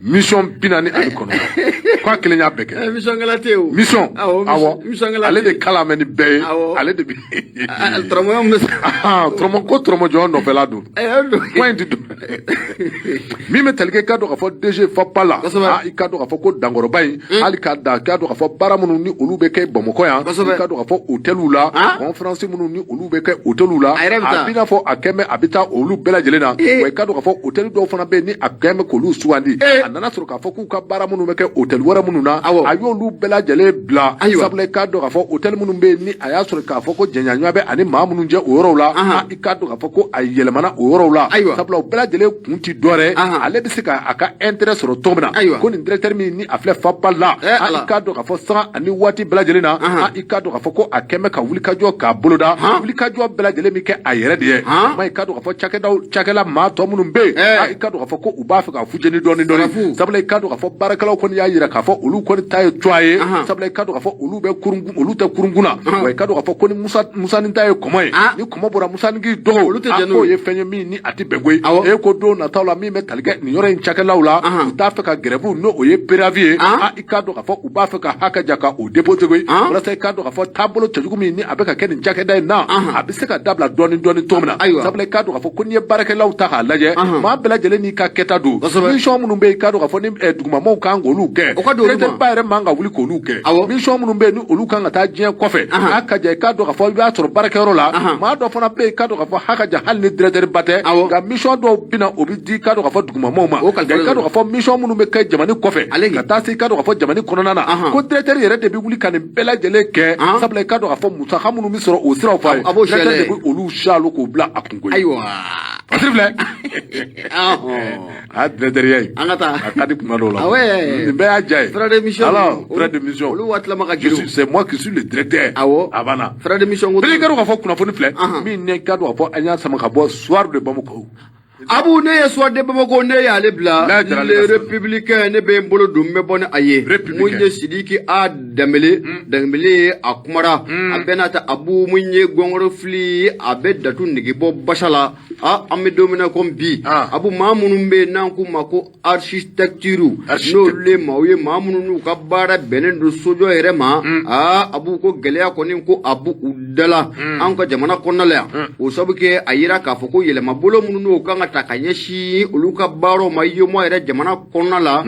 Mission 49, k'a kelen y'a bɛɛ kɛ. Mission kɛla tɛ o. Mission, awɔ, mission kɛla. Ale de kalan bɛ ni bɛɛ ye, ale de bɛ. Tɔrɔmɔɲɔgɔn bɛ. Tɔrɔmɔ ko tɔrɔmɔjɔ nɔfɛla don. Point in ti don. Min bɛ tali kɛ, i k'a dɔn k'a fɔ DG Fapa la, i k'a dɔn k'a fɔ ko dankɔrɔba in, hali k'a da k'a dɔn k'a fɔ baara minnu ni olu bɛ kɛ Bamakɔ yan, i k'a dɔn k'a fɔ hôteliw la, conférence minnu ni olu bɛ kɛ hôteliw la, a b'i n'a fɔ a kɛn bɛ a bɛ taa olu bɛɛ lajɛlen na. Wa i k'a dɔn k'a fɔ hôtel dɔw fana bɛ yen ni a kɛn bɛ k'olu sugandi, a nana sɔrɔ k'a fɔ k'u ka baara minnu bɛ kɛ hôtel wɛrɛ minnu na, a y'olu bɛɛ lajɛlen bila, sabula i k'a dɔn k'a fɔ hôtel minnu bɛ yen ni a y'a sɔrɔ k'a fɔ ko jɛɲɔgɔnya bɛ ani maa minnu cɛ o yɔrɔw la, i k'a dɔn k'a fɔ ko a yɛlɛmana o yɔrɔw la, sabula o bɛɛ lajɛlen kun ti dɔ wɛrɛ, ale bɛ se ka a ka intérêt sɔrɔ cogo min na. Ko nin directeur min ni a filɛ Fapa la, i k'a dɔn k'a fɔ sanga ani waati bɛɛ lajɛlen na, i k'a dɔn k'a fɔ ko a kɛn bɛ ka wulikajɔ k'a boloda, wulikajɔ bɛɛ lajɛlen bɛ kɛ a yɛrɛ de ye. Ma i k'a dɔn k'a fɔ cakɛdaw cakɛla maa tɔ minnu bɛ yen, i k'a dɔn k'a fɔ ko u b'a fɛ ka fujeni dɔɔni dɔɔni, sabula i k'a dɔn k'a fɔ baarakɛlaw kɔni y'a jira k'a fɔ olu kɔni ta ye cogoya ye, sabula i k'a dɔn k'a fɔ olu bɛ kurun, olu tɛ kurunkun na. Wa i k'a dɔn k'a fɔ ko ni Musa ni ta ye kɔmɔ ye, ni kɔmɔ bɔra Musa ni k'i dɔgɔ, olu tɛ jɛn n'o ye fɛn ye min ni a tɛ bɛn koyi. E ko don nataw la, min bɛ tali kɛ nin yɔrɔ in cakɛlaw la, u t'a fɛ ka grève, n'o o ye préavis ye, i k'a dɔn k'a fɔ u b'a fɛ ka hakɛ ja ka o déposer koyi, walasa i k'a dɔn k'a fɔ taabolo cɛjugu min ni a bɛ ka kɛ nin cakɛda in na, a bɛ se ka dabila dɔɔni dɔɔni cogo min na, sabula i k'a dɔn k'a fɔ ko n'i ye baarakɛlaw ta k'a lajɛ, maa bɛɛ lajɛlen n'i ka kɛta don. Mission minnu bɛ yen, i k'a dɔn k'a fɔ ni dugumamaw kan k'olu kɛ, directeur ba yɛrɛ man ka wuli k'olu kɛ. Mission minnu bɛ yen ni olu kan ka taa diɲɛ kɔfɛ, a ka ja i k'a dɔn k'a fɔ i b'a sɔrɔ baarakɛyɔrɔ la, maa dɔ fana bɛ yen, i k'a dɔn k'a fɔ ha ka ja hali ni directeur ba tɛ, nka mission dɔw bɛ na, o bɛ di i k'a dɔn k'a fɔ dugumamaw ma. Nka i k'a dɔn k'a fɔ mission minnu bɛ kɛ jamana kɔfɛ, ka taa se i k'a dɔn k'a fɔ jamana kɔnɔna na, ko directeur yɛrɛ de bɛ wuli ka nin bɛɛ lajɛlen kɛ, sabula i k'a dɔn k'a fɔ musaka minnu bɛ sɔrɔ o siraw fɛ, directeur de bɛ olu salo k'o bila a kun koyi. Ayiwa. Fasiri filɛ, a directeur ya ye. An ka taa. A ka di kuma dɔw la. Nin bɛɛ y'a diya ye. Frais de mission. Alors, frais de mission. Olu waati lama ka girin. C'est moi qui suis le directeur. A banna. Frais de mission ko. I k'a dɔn k'a fɔ kunnafoni filɛ min ne k'a dɔn k'a fɔ an y'a sama ka bɔ Soir de Bamako. Abu, ne ye Soir de Bamako, ne y'ale bila Le Républicain, ne bɛ n bolo don, n bɛ bɔ ni a ye. Mun ye Sidiki A Danbele, Danbele ye a kumara a bɛɛ n'a ta. Abu, mun ye gɔngɔrɔ fili, a bɛ datu nege bɔ basa la. An bɛ don min na komi bi, Abu, maa minnu bɛ yen n'an k'u ma ko architecture, n'olu ye maaw ye, maa minnu n'u ka baara bɛnnen don sojɔ yɛrɛ ma, Abu, ko gɛlɛya kɔni ko a b'u u da la an ka jamana kɔnɔna la yan. O sabu kɛ a yira k'a fɔ ko yɛlɛmabolo minnu n'o kan ka ta ka ɲɛsin olu ka baaraw ma UEMOA yɛrɛ jamana kɔnɔna la,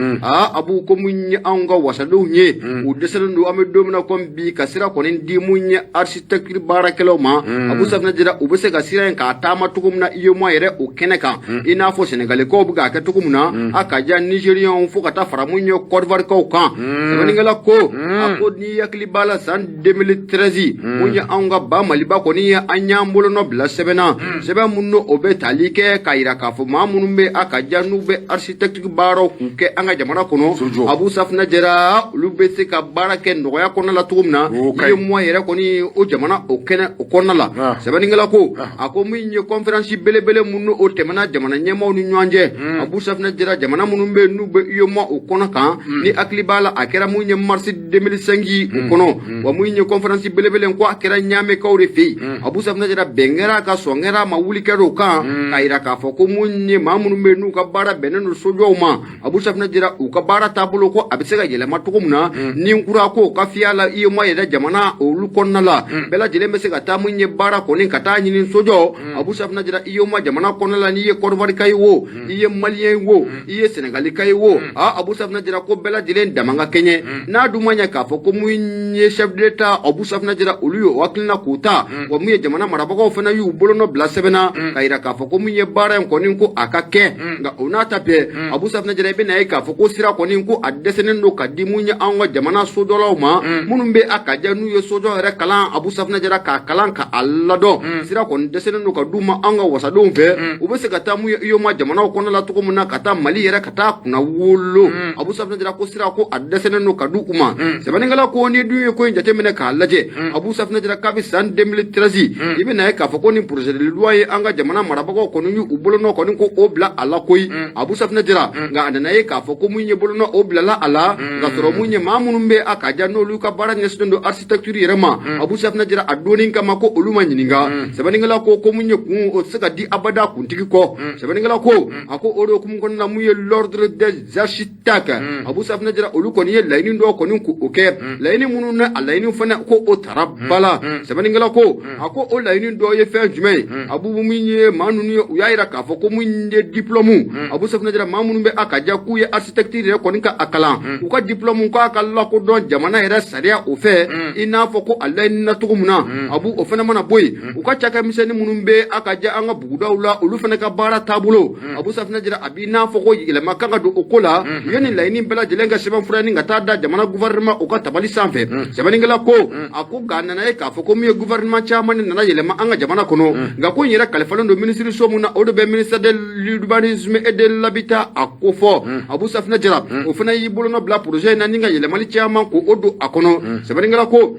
Abu, ko mun ye anw ka wasadenw ye, u dɛsɛlen don an bɛ don min na komi bi ka sira kɔni di mun ye architecture baarakɛlaw ma. Abu, safunɛ jira u bɛ se ka sira in k'a taama cogo min na. UEMOA yɛrɛ o kɛnɛ kan, i n'a fɔ Sɛnɛgalikaw bɛ k'a kɛ cogo min na, a ka ja Nigériens fo ka taa fara mun ye Côte-d'Ivoirekaw kan. Sɛbɛnnikɛla ko, a ko n'i hakili b'a la, san 2013, mun ye anw ka ba Maliba kɔni ye, an y'an bolonɔ bila sɛbɛn na, sɛbɛn mun n'o bɛ tali kɛ k'a yira k'a fɔ maa minnu bɛ a ka ja n'u bɛ architecte baaraw k'u kɛ an ka jamana kɔnɔ, Abu Safinɛ Jara, olu bɛ se ka baara kɛ nɔgɔya kɔnɔna la cogo min na UEMOA yɛrɛ kɔni o jamana o kɛnɛ o kɔnɔna la. Sɛbɛnnikɛla ko, a ko min ye conférence belebele mun n'o tɛmɛna jamana ɲɛmaaw ni ɲɔgɔn cɛ, Abu Safinɛ Jara, jamana minnu bɛ n'u bɛ UEMOA o kɔnɔ kan, ni hakili b'a la, a kɛra mun ye mars 2005 o kɔnɔ. Wa mun ye conférence belebele ko a kɛra Ɲamɛkaw de fɛ yen, Abu Safinɛ Jara, bɛn kɛra ka sɔn kɛra ma, wuli kɛra o kan k'a yira k'a fɔ ko mun ye maa minnu bɛ n'u ka baara bɛnnen don sojɔw ma, Abu Safinɛ Jara, u ka baara taabolo ko a bɛ se ka yɛlɛma cogo min na, ni kura ko ka fiya la UEMOA yɛrɛ jamana olu kɔnɔna la, bɛɛ lajɛlen bɛ se ka taa mun ye baara kɔni ka taa ɲini sojɔ, Abu Safinɛ Jara, UEMOA jamana kɔnɔna la, n'i ye Côte ka ye wo, i ye Malien ye wo, i ye Sénégali ka ye wo, aa, Abu Safinɛ Jara, ko bɛɛ lajɛlen dama ka kɛɲɛ. N'a dun ma ɲɛ k'a fɔ ko mun ye chef d'État, Abu Safinɛ Jara, olu ye o hakilina k'o ta, wa mun ye jamana marabagaw fana y'u bolonɔ bila sɛbɛn na k'a yira k'a fɔ ko mun ye baara in kɔni ko a ka kɛ. Nka o n'a ta bɛɛ, Abu Safinɛ Jara, i bɛna ye k'a fɔ ko sira kɔni ko a dɛsɛnen don ka di mun ye anw ka jamana sojɔlaw ma, minnu bɛ a ka ja n'u ye sojɔ yɛrɛ kalan, Abu Safinɛ Jara, k'a kalan ka a ladɔn. Sira kɔni dɛsɛnen don ka d'u ma an ka wasadenw fɛ, u bɛ se ka taa mun ye UEMOA jamanaw kɔnɔ la cogo min na, ka taa Mali yɛrɛ ka taa kunna wolo. Abu Safinɛ Jara ko sira ko a dɛsɛnen don ka di u ma. Sɛbɛnnikɛla ko ni dun ye ko in jateminɛ k'a lajɛ, Abu Safinɛ Jara, kabi san 2013, i bɛna ye k'a fɔ ko nin projet de loi ye an ka jamana marabagaw kɔni y'u bolonɔ kɔni ko o bila a la koyi, Abu Safinɛ Jara. Nka a nana ye k'a fɔ ko mun ye bolonɔ o bilala a la, ka sɔrɔ mun ye maa minnu bɛ a ka ja n'olu ka baara ɲɛsinnen don architecture yɛrɛ ma, Abu Safinɛ Jara, a donni kama ko olu ma ɲininka. Sɛbɛnnikɛla ko mun ye kun o tɛ se ka di abada kuntigi kɔ. Sɛbɛnnikɛla ko, a ko o de hukumu kɔnɔna na, mun ye l'ordre des architectes, Abu Safinɛ Jara, olu kɔni ye laɲini dɔw kɔni ko o kɛ, laɲini minnu na a laɲini fana ko o tara ba la. Sɛbɛnnikɛla ko, a ko o laɲini dɔ ye fɛn jumɛn ye? Abu, min ye maa ninnu ye, u y'a yira k'a fɔ ko mun ye diplôme, Abu Safinɛ Jara, maa minnu bɛ a ka ja k'u ye architecture yɛrɛ kɔni ka a kalan, u ka diplôme k'a ka lakodɔn jamana yɛrɛ sariya o fɛ, i n'a fɔ ko a laɲinina cogo min na. Abu, o fana mana bɔ yen, u ka cakɛmisɛnnin minnu bɛ a ka ja an ka bugudaw la, olu fana ka baara taabolo, Abu Safinɛ Jara, a b'i n'a fɔ ko yɛlɛma kan ka don o ko la. U ye nin laɲini bɛɛ lajɛlen ka sɛbɛn fura nin ka taa da jamana gouvernement o ka tabali sanfɛ. Sɛbɛnnikɛla ko, a ko nka a nana ye k'a fɔ ko min ye gouvernement caman de nana yɛlɛma an ka jamana kɔnɔ, nka ko in yɛrɛ kalifalen don minisiriso mun na, o de bɛ ministère de l'urbanisme et de l'habitat a ko fɔ. Abu Safinɛ Jara, o fana y'i bolonɔ bila projet in na ni ka yɛlɛmali caman ko o don a kɔnɔ. Sɛbɛnnikɛla ko,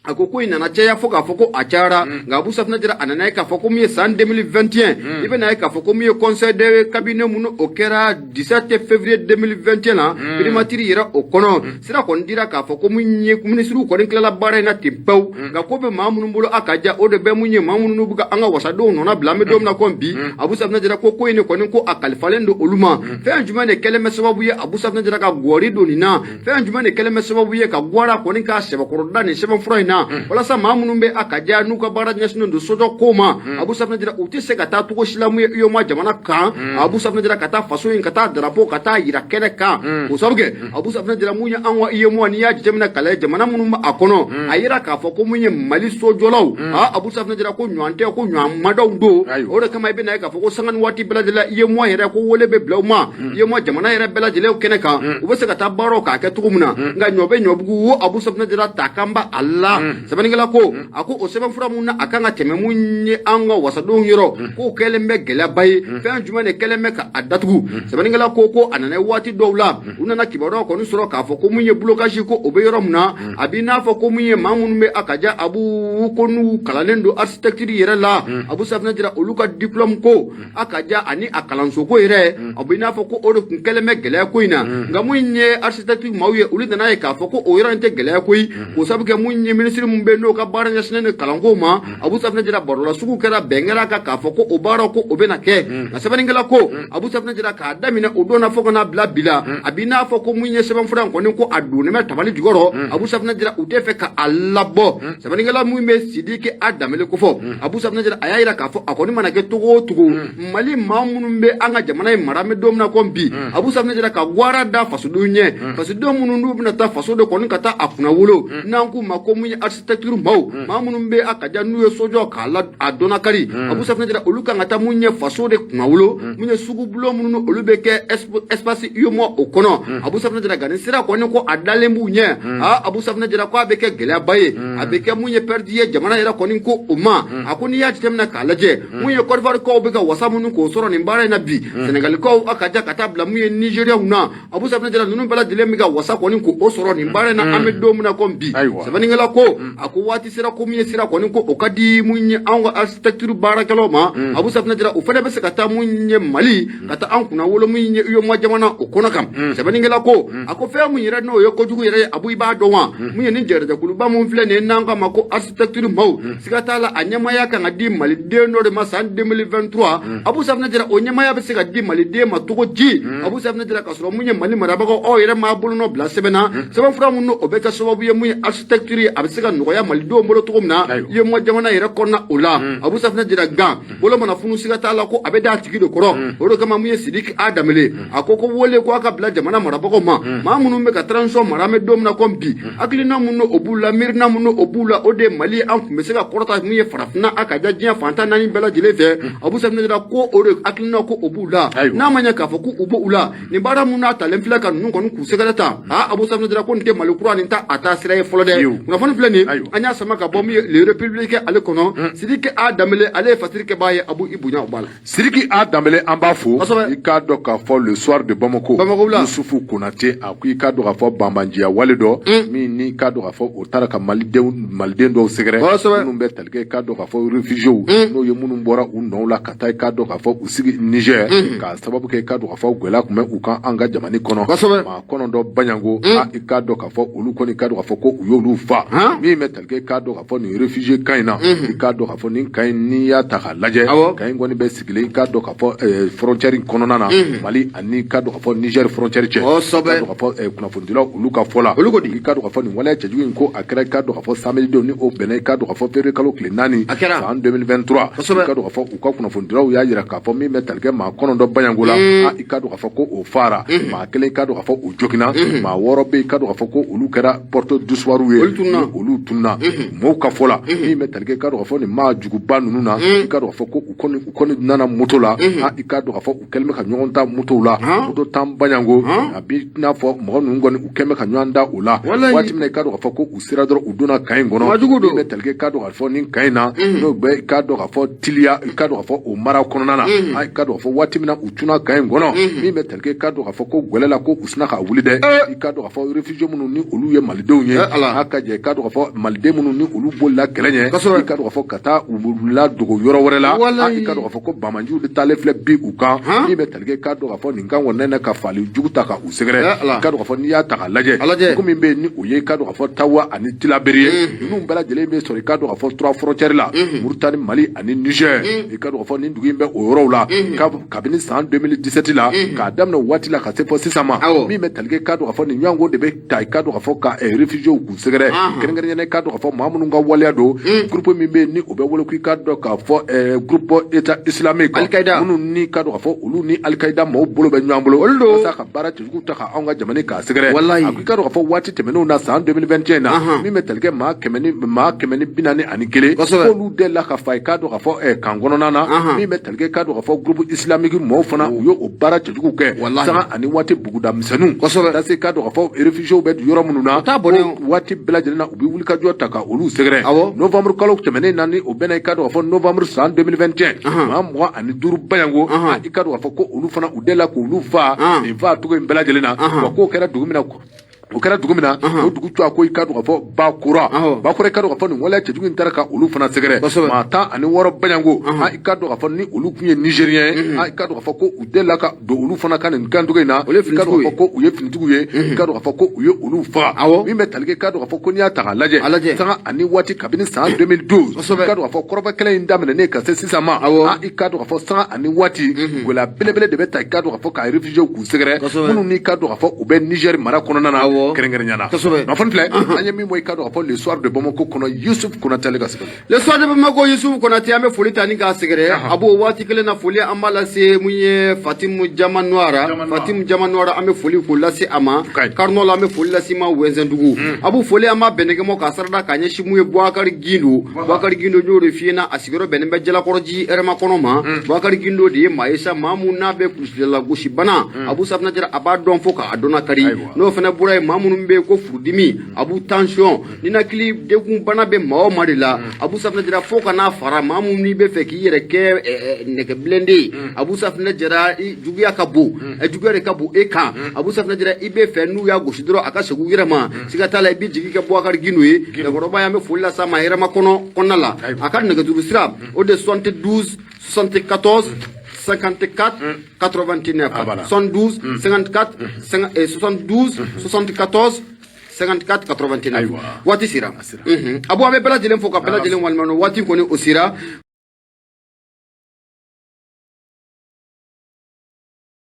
a ko ko in nana caya fo k'a fɔ ko a cayara. Nka Abu Safinɛ Jara, a nana ye k'a fɔ ko min ye san 2021, i bɛna ye k'a fɔ ko min ye conseil de cabinet mun o kɛra 17 février 2021 na primature yɛrɛ o kɔnɔ, sira kɔni dira k'a fɔ ko mun ye minisiriw kɔni tilala baara in na ten pewu. Nka ko bɛ maa minnu bolo a ka ja, o de bɛ mun ye maa minnu bɛ ka an ka wasadenw nɔna bila an bɛ don min na komi bi, Abu Safinɛ Jara, ko in de kɔni ko a kalifalen don olu ma. Fɛn jumɛn de kɛlen bɛ sababu ye, Abu Safinɛ Jara, ka gɔri don nin na? Fɛn jumɛn de kɛlen bɛ sababu ye ka gwara kɔni k'a sɛbɛkɔrɔ da nin sɛbɛnfura in na, walasa maa minnu bɛ a ka ja n'u ka baara ɲɛsinnen don sojɔ ko ma, Abu Safinɛ Jara, u tɛ se ka taa cogo si la mun ye UEMOA jamana kan, Abu Safinɛ Jara, ka taa faso in ka taa drapeau ka taa yira kɛnɛ kan? K'o sababu kɛ, Abu Safinɛ Jara, mun ye an ka UEMOA, n'i y'a jateminɛ k'a lajɛ, jamana minnu bɛ a kɔnɔ, a yira k'a fɔ ko mun ye Mali sojɔlaw, aa, Abu Safinɛ Jara, ko ɲɔgɔn tɛ, ko ɲɔgɔn madaw don. O de kama i bɛna ye k'a fɔ ko sanga ni waati bɛɛ lajɛlen UEMOA yɛrɛ ko wele bɛ bila u ma UEMOA jamana yɛrɛ bɛɛ lajɛlen kɛnɛ kan, u bɛ se ka taa baaraw k'a kɛ cogo min na. Nka ɲɔ bɛ ɲɔbugu wo, Abu Safinɛ Jara, ta kan ba a la. Sɛbɛnnikɛla ko, a ko o sɛbɛnfura mun na a kan ka tɛmɛ mun ye an ka wasadenw yɔrɔ, k'o kɛlen bɛ gɛlɛyaba ye. Fɛn jumɛn de kɛlen bɛ ka a datugu? Sɛbɛnnikɛla ko a nana waati dɔw la, u nana kibaruya kɔni sɔrɔ k'a fɔ ko mun ye blocage ko o bɛ yɔrɔ min na, a b'i n'a fɔ ko mun ye maa minnu bɛ a ka ja, Abu, ko n'u kalannen don architecture yɛrɛ la, Abu Safinɛ Jara, olu ka diplôme ko a ka ja ani a kalanso ko yɛrɛ, a bɛ i n'a fɔ ko o de tun kɛlen bɛ gɛlɛya ko in na. Nka mun ye architecture maaw ye, olu nana ye k'a fɔ ko o yɔrɔ in tɛ gɛlɛya ko ye, k'o sababu kɛ mun ye minisiri min bɛ n'o ka baara ɲɛsinnen don kalanko ma, Abu Safinɛ Jara, barola sugu kɛra, bɛn kɛra kan k'a fɔ ko o baara ko o bɛna kɛ. Nka sɛbɛnnikɛla ko, Abu Safinɛ Jara, k'a daminɛ o don na fo ka n'a bila bi la, a b'i n'a fɔ ko mun ye sɛbɛnfura in kɔni ko a donnen bɛ tabali jukɔrɔ, Abu Safinɛ Jara, u tɛ fɛ ka a labɔ. Sɛbɛnnikɛla mun bɛ Sidiki A Danbele ko fɔ, Abu Safinɛ Jara, a y'a yira k'a fɔ a kɔni mana kɛ cogo o cogo, Mali maa minnu bɛ an ka jamana in mara an bɛ don min na komi bi, Abu Safinɛ Jara, ka gwara da fasodenw ɲɛ, fasodenw minnu n'u bɛna taa faso de kɔni ka taa a kunna wolo, n'an k'u ma ko mun ye architecture maaw, maa minnu bɛ a ka ja n'u ye sojɔ k'a la a dɔnnakari, Abu Safinɛ Jara, olu kan ka taa mun ye faso de kunnawolo, mun ye sugubulon minnu olu bɛ kɛ espace UEMOA o kɔnɔ. Abu Safinɛ Jara, nka ni sira kɔni ko a dalen b'u ɲɛ, aa, Abu Safinɛ Jara, ko a bɛ kɛ gɛlɛyaba ye, a bɛ kɛ mun ye perte ye jamana yɛrɛ kɔni ko o ma. A ko n'i y'a jateminɛ k'a lajɛ, mun ye Côte d'Ivoire kaw bɛ ka wasa minnu k'o sɔrɔ nin baara in na bi, Sénégalikaw a ka ja ka taa bila mun ye Nigériaw na, Abu Safinɛ Jara, ninnu bɛɛ lajɛlen bɛ ka wasa kɔni k'o sɔrɔ nin baara in na an bɛ don min na komi bi. Sɛbɛnnikɛla ko, a ko waati sera ko min ye sira kɔni ko o ka di mun ye anw ka architecture baarakɛlaw ma. Abu Safinɛ Jara, o fana bɛ se ka taa mun ye Mali ka taa an kunna wolo mun ye UEMOA jamana o kɔnɔ kan. Sɛbɛnnikɛla ko, a ko fɛn mun yɛrɛ n'o ye kojugu yɛrɛ ye, Abu, i b'a dɔn wa, mun ye nin jɛrɛjɛkuluba mun filɛ nin ye n'an k'a ma ko architecture maaw, siga t'a la a ɲɛmaaya kan ka di maliden dɔ de ma san 2023. Abu Safinɛ Jara, o ɲɛmaaya bɛ se ka di maliden ma cogo di, Abu Safinɛ Jara, ka sɔrɔ mun ye Mali marabagaw aw yɛrɛ m'a bolonɔ bila sɛbɛn na, sɛbɛnfura mun o bɛ kɛ sababu ye mun ye architecture ye a bɛ se ka nɔgɔya malidenw bolo cogo min na UEMOA jamana yɛrɛ kɔnɔna o la. Abu Safinɛ Jara, gan bolo mana funu, siga t'a la ko a bɛ d'a tigi de kɔrɔ. O de kama mun ye Sidiki A Danbele, a ko ko wele ko a ka bila jamana marabagaw ma, maa minnu bɛ ka transition mara an bɛ don min na komi bi, hakilina minnu o b'u la, miirina minnu o b'u la, o de ye Mali an tun bɛ se ka kɔrɔta mun ye farafinna a ka ja diɲɛ fantan naani bɛɛ lajɛlen fɛ. Abu Safinɛ Jara ko o de hakilina ko o b'u la, n'a ma ɲɛ k'a fɔ ko u b'u la nin baara mun n'a talen filɛ ka ninnu kɔni k'u sɛgɛrɛ ta. Aa, Abu Safinɛ Jara, ko nin tɛ Mali kura nin ta a taa sira ye fɔlɔ dɛ. Kunnafoni filɛ nin, an y'a sama ka bɔ min ye Le Républicain ale kɔnɔ. Sidiki A Danbele, ale ye fasirikɛbaa ye. Abu, i bonya o b'a la. Sidiki A Danbele, an b'a fo. I k'a dɔn k'a fɔ Le Soir de Bamako, Bamako la. Yusufu Konate, a ko i k'a dɔn k'a fɔ banbanciya wale dɔ min ni k'a dɔn k'a fɔ o taara ka malidenw maliden dɔw sɛgɛrɛ minnu bɛ tali kɛ i k'a dɔn k'a fɔ réfugiés, n'o ye minnu bɔra u nɔw la ka taa i k'a dɔn k'a fɔ u sigi Niger, k'a sababu kɛ i k'a dɔn k'a fɔ gɛlɛya tun bɛ u kan an ka jamana kɔnɔ. Maa 9 baɲango, a i k'a dɔn k'a fɔ olu kɔni i k'a dɔn k'a fɔ ko u y'olu fa. Min bɛ tali kɛ i k'a dɔn k'a fɔ nin réfugié camp in na, i k'a dɔn k'a fɔ nin camp in, n'i y'a ta k'a lajɛ, camp in kɔni bɛ sigilen i k'a dɔn k'a fɔ frontière in kɔnɔna na, Mali ani i k'a dɔn k'a fɔ Niger frontière cɛ. I k'a dɔn k'a fɔ kunnafonidilaw olu ka fɔ la, olu ko di, i k'a dɔn k'a fɔ nin waleya cɛjugu in ko a kɛra i k'a dɔn k'a fɔ samedi don ni o bɛnna i k'a dɔn k'a fɔ février kalo tile 4 san 2023. I k'a dɔn k'a fɔ u ka kunnafonidilaw y'a jira k'a fɔ min bɛ tali kɛ maa 9 baɲango la, i k'a dɔn k'a fɔ ko o faara, maa kelen i k'a dɔn k'a fɔ o joginna, maa 6 bɛ yen i k'a dɔn k'a fɔ ko olu kɛra porte disparu ye, olu tununna mɔgɔw ka fɔ la. Min bɛ tali kɛ i k'a dɔn k'a fɔ nin maa juguba ninnu na, i k'a dɔn k'a fɔ ko u kɔni nana moto la, i k'a dɔn k'a fɔ u kɛlen bɛ ka ɲɔgɔn ta motow la, moto tan baɲango, a b'i n'a fɔ mɔgɔ ninnu kɔni u kɛlen bɛ ka ɲɔgɔn da o la waati min na i k'a dɔn k'a fɔ ko u sera dɔrɔn u donna camp in kɔnɔ. Min bɛ tali kɛ i k'a dɔn k'a fɔ nin camp in na, n'o bɛ i k'a dɔn k'a fɔ Tiliya, i k'a dɔn k'a fɔ o mara kɔnɔna na, i k'a dɔn k'a fɔ waati min na u cunna camp in kɔnɔ, min bɛ tali kɛ i k'a dɔn k'a fɔ ko gwɛlɛ la ko u sina ka wuli dɛ, i k'a dɔn k'a fɔ réfugié minnu ni olu ye malidenw ye, a ka jɛ i k'a dɔn k'a fɔ maliden minnu ni olu bolila kɛlɛ ɲɛ, i k'a dɔn k'a fɔ ka taa u ladogo yɔrɔ wɛrɛ la, i k'a dɔn k'a fɔ ko banbaanciw de taalen filɛ bi u kan. Min bɛ tali kɛ i k'a dɔn k'a fɔ nin kan kɔnɔna na ka faali jugu ta ka u sɛgɛrɛ, i k'a dɔn k'a fɔ n'i y'a ta k'a lajɛ dugu min bɛ yen ni o ye i k'a dɔn k'a fɔ Tawa ani Tilaberi ye, ninnu bɛɛ lajɛlen bɛ sɔrɔ i k'a dɔn k'a fɔ trois frontières la, Mauritanie, Mali ani Niger. I k'a dɔn k'a fɔ nin dugu in bɛ o yɔrɔw la kabini san 2017 la, k'a daminɛ o waati la ka se fɔ sisan ma. Min bɛ tali kɛ i k'a dɔn k'a fɔ nin ɲɔgɔnko de bɛ ta i k'a dɔn k'a fɔ ka réfugiés k'u sɛgɛrɛ, kɛrɛnkɛrɛnnenya i k'a dɔn k'a fɔ maa minnu ka waleya don groupe min bɛ yen ni o bɛ wele ko i k'a dɔn k'a fɔ groupe État islamique, minnu ni k'a dɔn k'a fɔ olu ni Al-Qaïda maaw bolo bɛ ɲɔgɔn bolo walasa ka baara cɛjugu ta ka anw ka jamana k'a sɛgɛrɛ. A ko i k'a dɔn k'a fɔ waati tɛmɛnenw na san 2021 na, min bɛ tali kɛ maa 141 k'olu delila ka fa i k'a dɔn k'a fɔ camp kɔnɔna na. Min bɛ tali kɛ i k'a dɔn k'a fɔ groupe islamique mɔɔw fana u ye o baara cɛjugu kɛ sanga ani waati buguda misɛnninw ka se k'a dɔn k'a fɔ réfugiés bɛ yɔrɔ minnu na, waati bɛɛ lajɛlen na u bɛ wuli ka jɔ ta ka olu sɛgɛrɛ. Novembre kalo tɛmɛnen na ni o bɛnna i k'a dɔn k'a fɔ novembre san 2021, maa 25 bayango, i k'a dɔn k'a fɔ ko olu fana u delila k'olu fa nin fa cogo in bɛɛ lajɛlen na. Wa k'o kɛra dugu min na, o kɛra dugu min na, o dugu tɔgɔ ko i k'a dɔn k'a fɔ Bakura. Bakura, i k'a dɔn k'a fɔ nin waleya cɛjugu in taara ka olu fana sɛgɛrɛ, maa 16 bayango, i k'a dɔn k'a fɔ ni olu tun ye Nigérien ye, i k'a dɔn k'a fɔ ko u delila ka don olu fana ka nin kancogo in na, i k'a dɔn k'a fɔ ko u ye finitigiw ye, i k'a dɔn k'a fɔ ko u ye olu faga. Min bɛ tali kɛ i k'a dɔn k'a fɔ ko n'i y'a ta k'a lajɛ sanga ani waati kabini san 2012, i k'a dɔn k'a fɔ kɔrɔfɔ kɛlɛ in daminɛnen ka se sisan ma, i k'a dɔn k'a fɔ sanga ani waati gɛlɛya belebele de bɛ ta i k'a dɔn k'a fɔ ka réfugiés k'u sɛgɛrɛ, minnu n'i k'a dɔn k'a fɔ u bɛ Niger mara kɔnɔna na. Kɛrɛnkɛrɛnya na kunnafoni filɛ an ye min bɔ, i ka dɔn k'a fɔ Le Soir de Bamako kɔnɔ, Yusuf Konate, ale ka sɛbɛn. Le Soir de Bamako, Yusuf Konate, an bɛ foli ta ni k'a sɛgɛrɛ. A b'o waati kelen na, foli an b'a lase mun ye, Fatimu Jama Noira. Fatimu Jama Noira, an bɛ foli k'o lase a ma. Karinɔ la, an bɛ foli lase ma Wɛnzɛndugu. A b'o foli an b'a bɛnɛkɛmɔ k'a sarada k'a ɲɛsin mun ye, Bubakari Gindo. Bubakari Gindo, n y'o de f'i ɲɛna, a sigiyɔrɔ bɛnnen bɛ Jalakɔrɔji hɛrɛma kɔnɔ ma. Bubakari Gindo de ye maa ye sa, maa mun n'a bɛ kulusilala gosi bana, Abu Safinɛ Jara, a b'a dɔn fo k'a dɔnna kari. N'o fana bɔra yen, maa minnu bɛ yen ko furudimi, Abu, tension, ninakili degun bana bɛ maa o maa de la, Abu Safinɛ Jara, fo ka n'a fara maa mun n'i bɛ fɛ k'i yɛrɛ kɛ nɛgɛbilen ye, Abu Safinɛ Jara, i juguya ka bon, juguya de ka bon e kan. Abu Safinɛ Jara, i bɛ fɛ n'u y'a gosi dɔrɔn a ka segin u yɛrɛ ma, siga t'a la, i b'i jigi kɛ Bubakari Gindo ye, cɛkɔrɔba ye. An bɛ foli las'a ma hɛrɛma kɔnɔ kɔnɔna la. A ka nɛgɛjuru sira, o de 72 74 54 89. Ah, voilà. 72 54 72 74 54 89. Ayiwa. Waati sera. Sera. Abu, an bɛ bɛɛ lajɛlen fo ka bɛɛ lajɛlen waleɲuman dɔn. Waati kɔni o sera.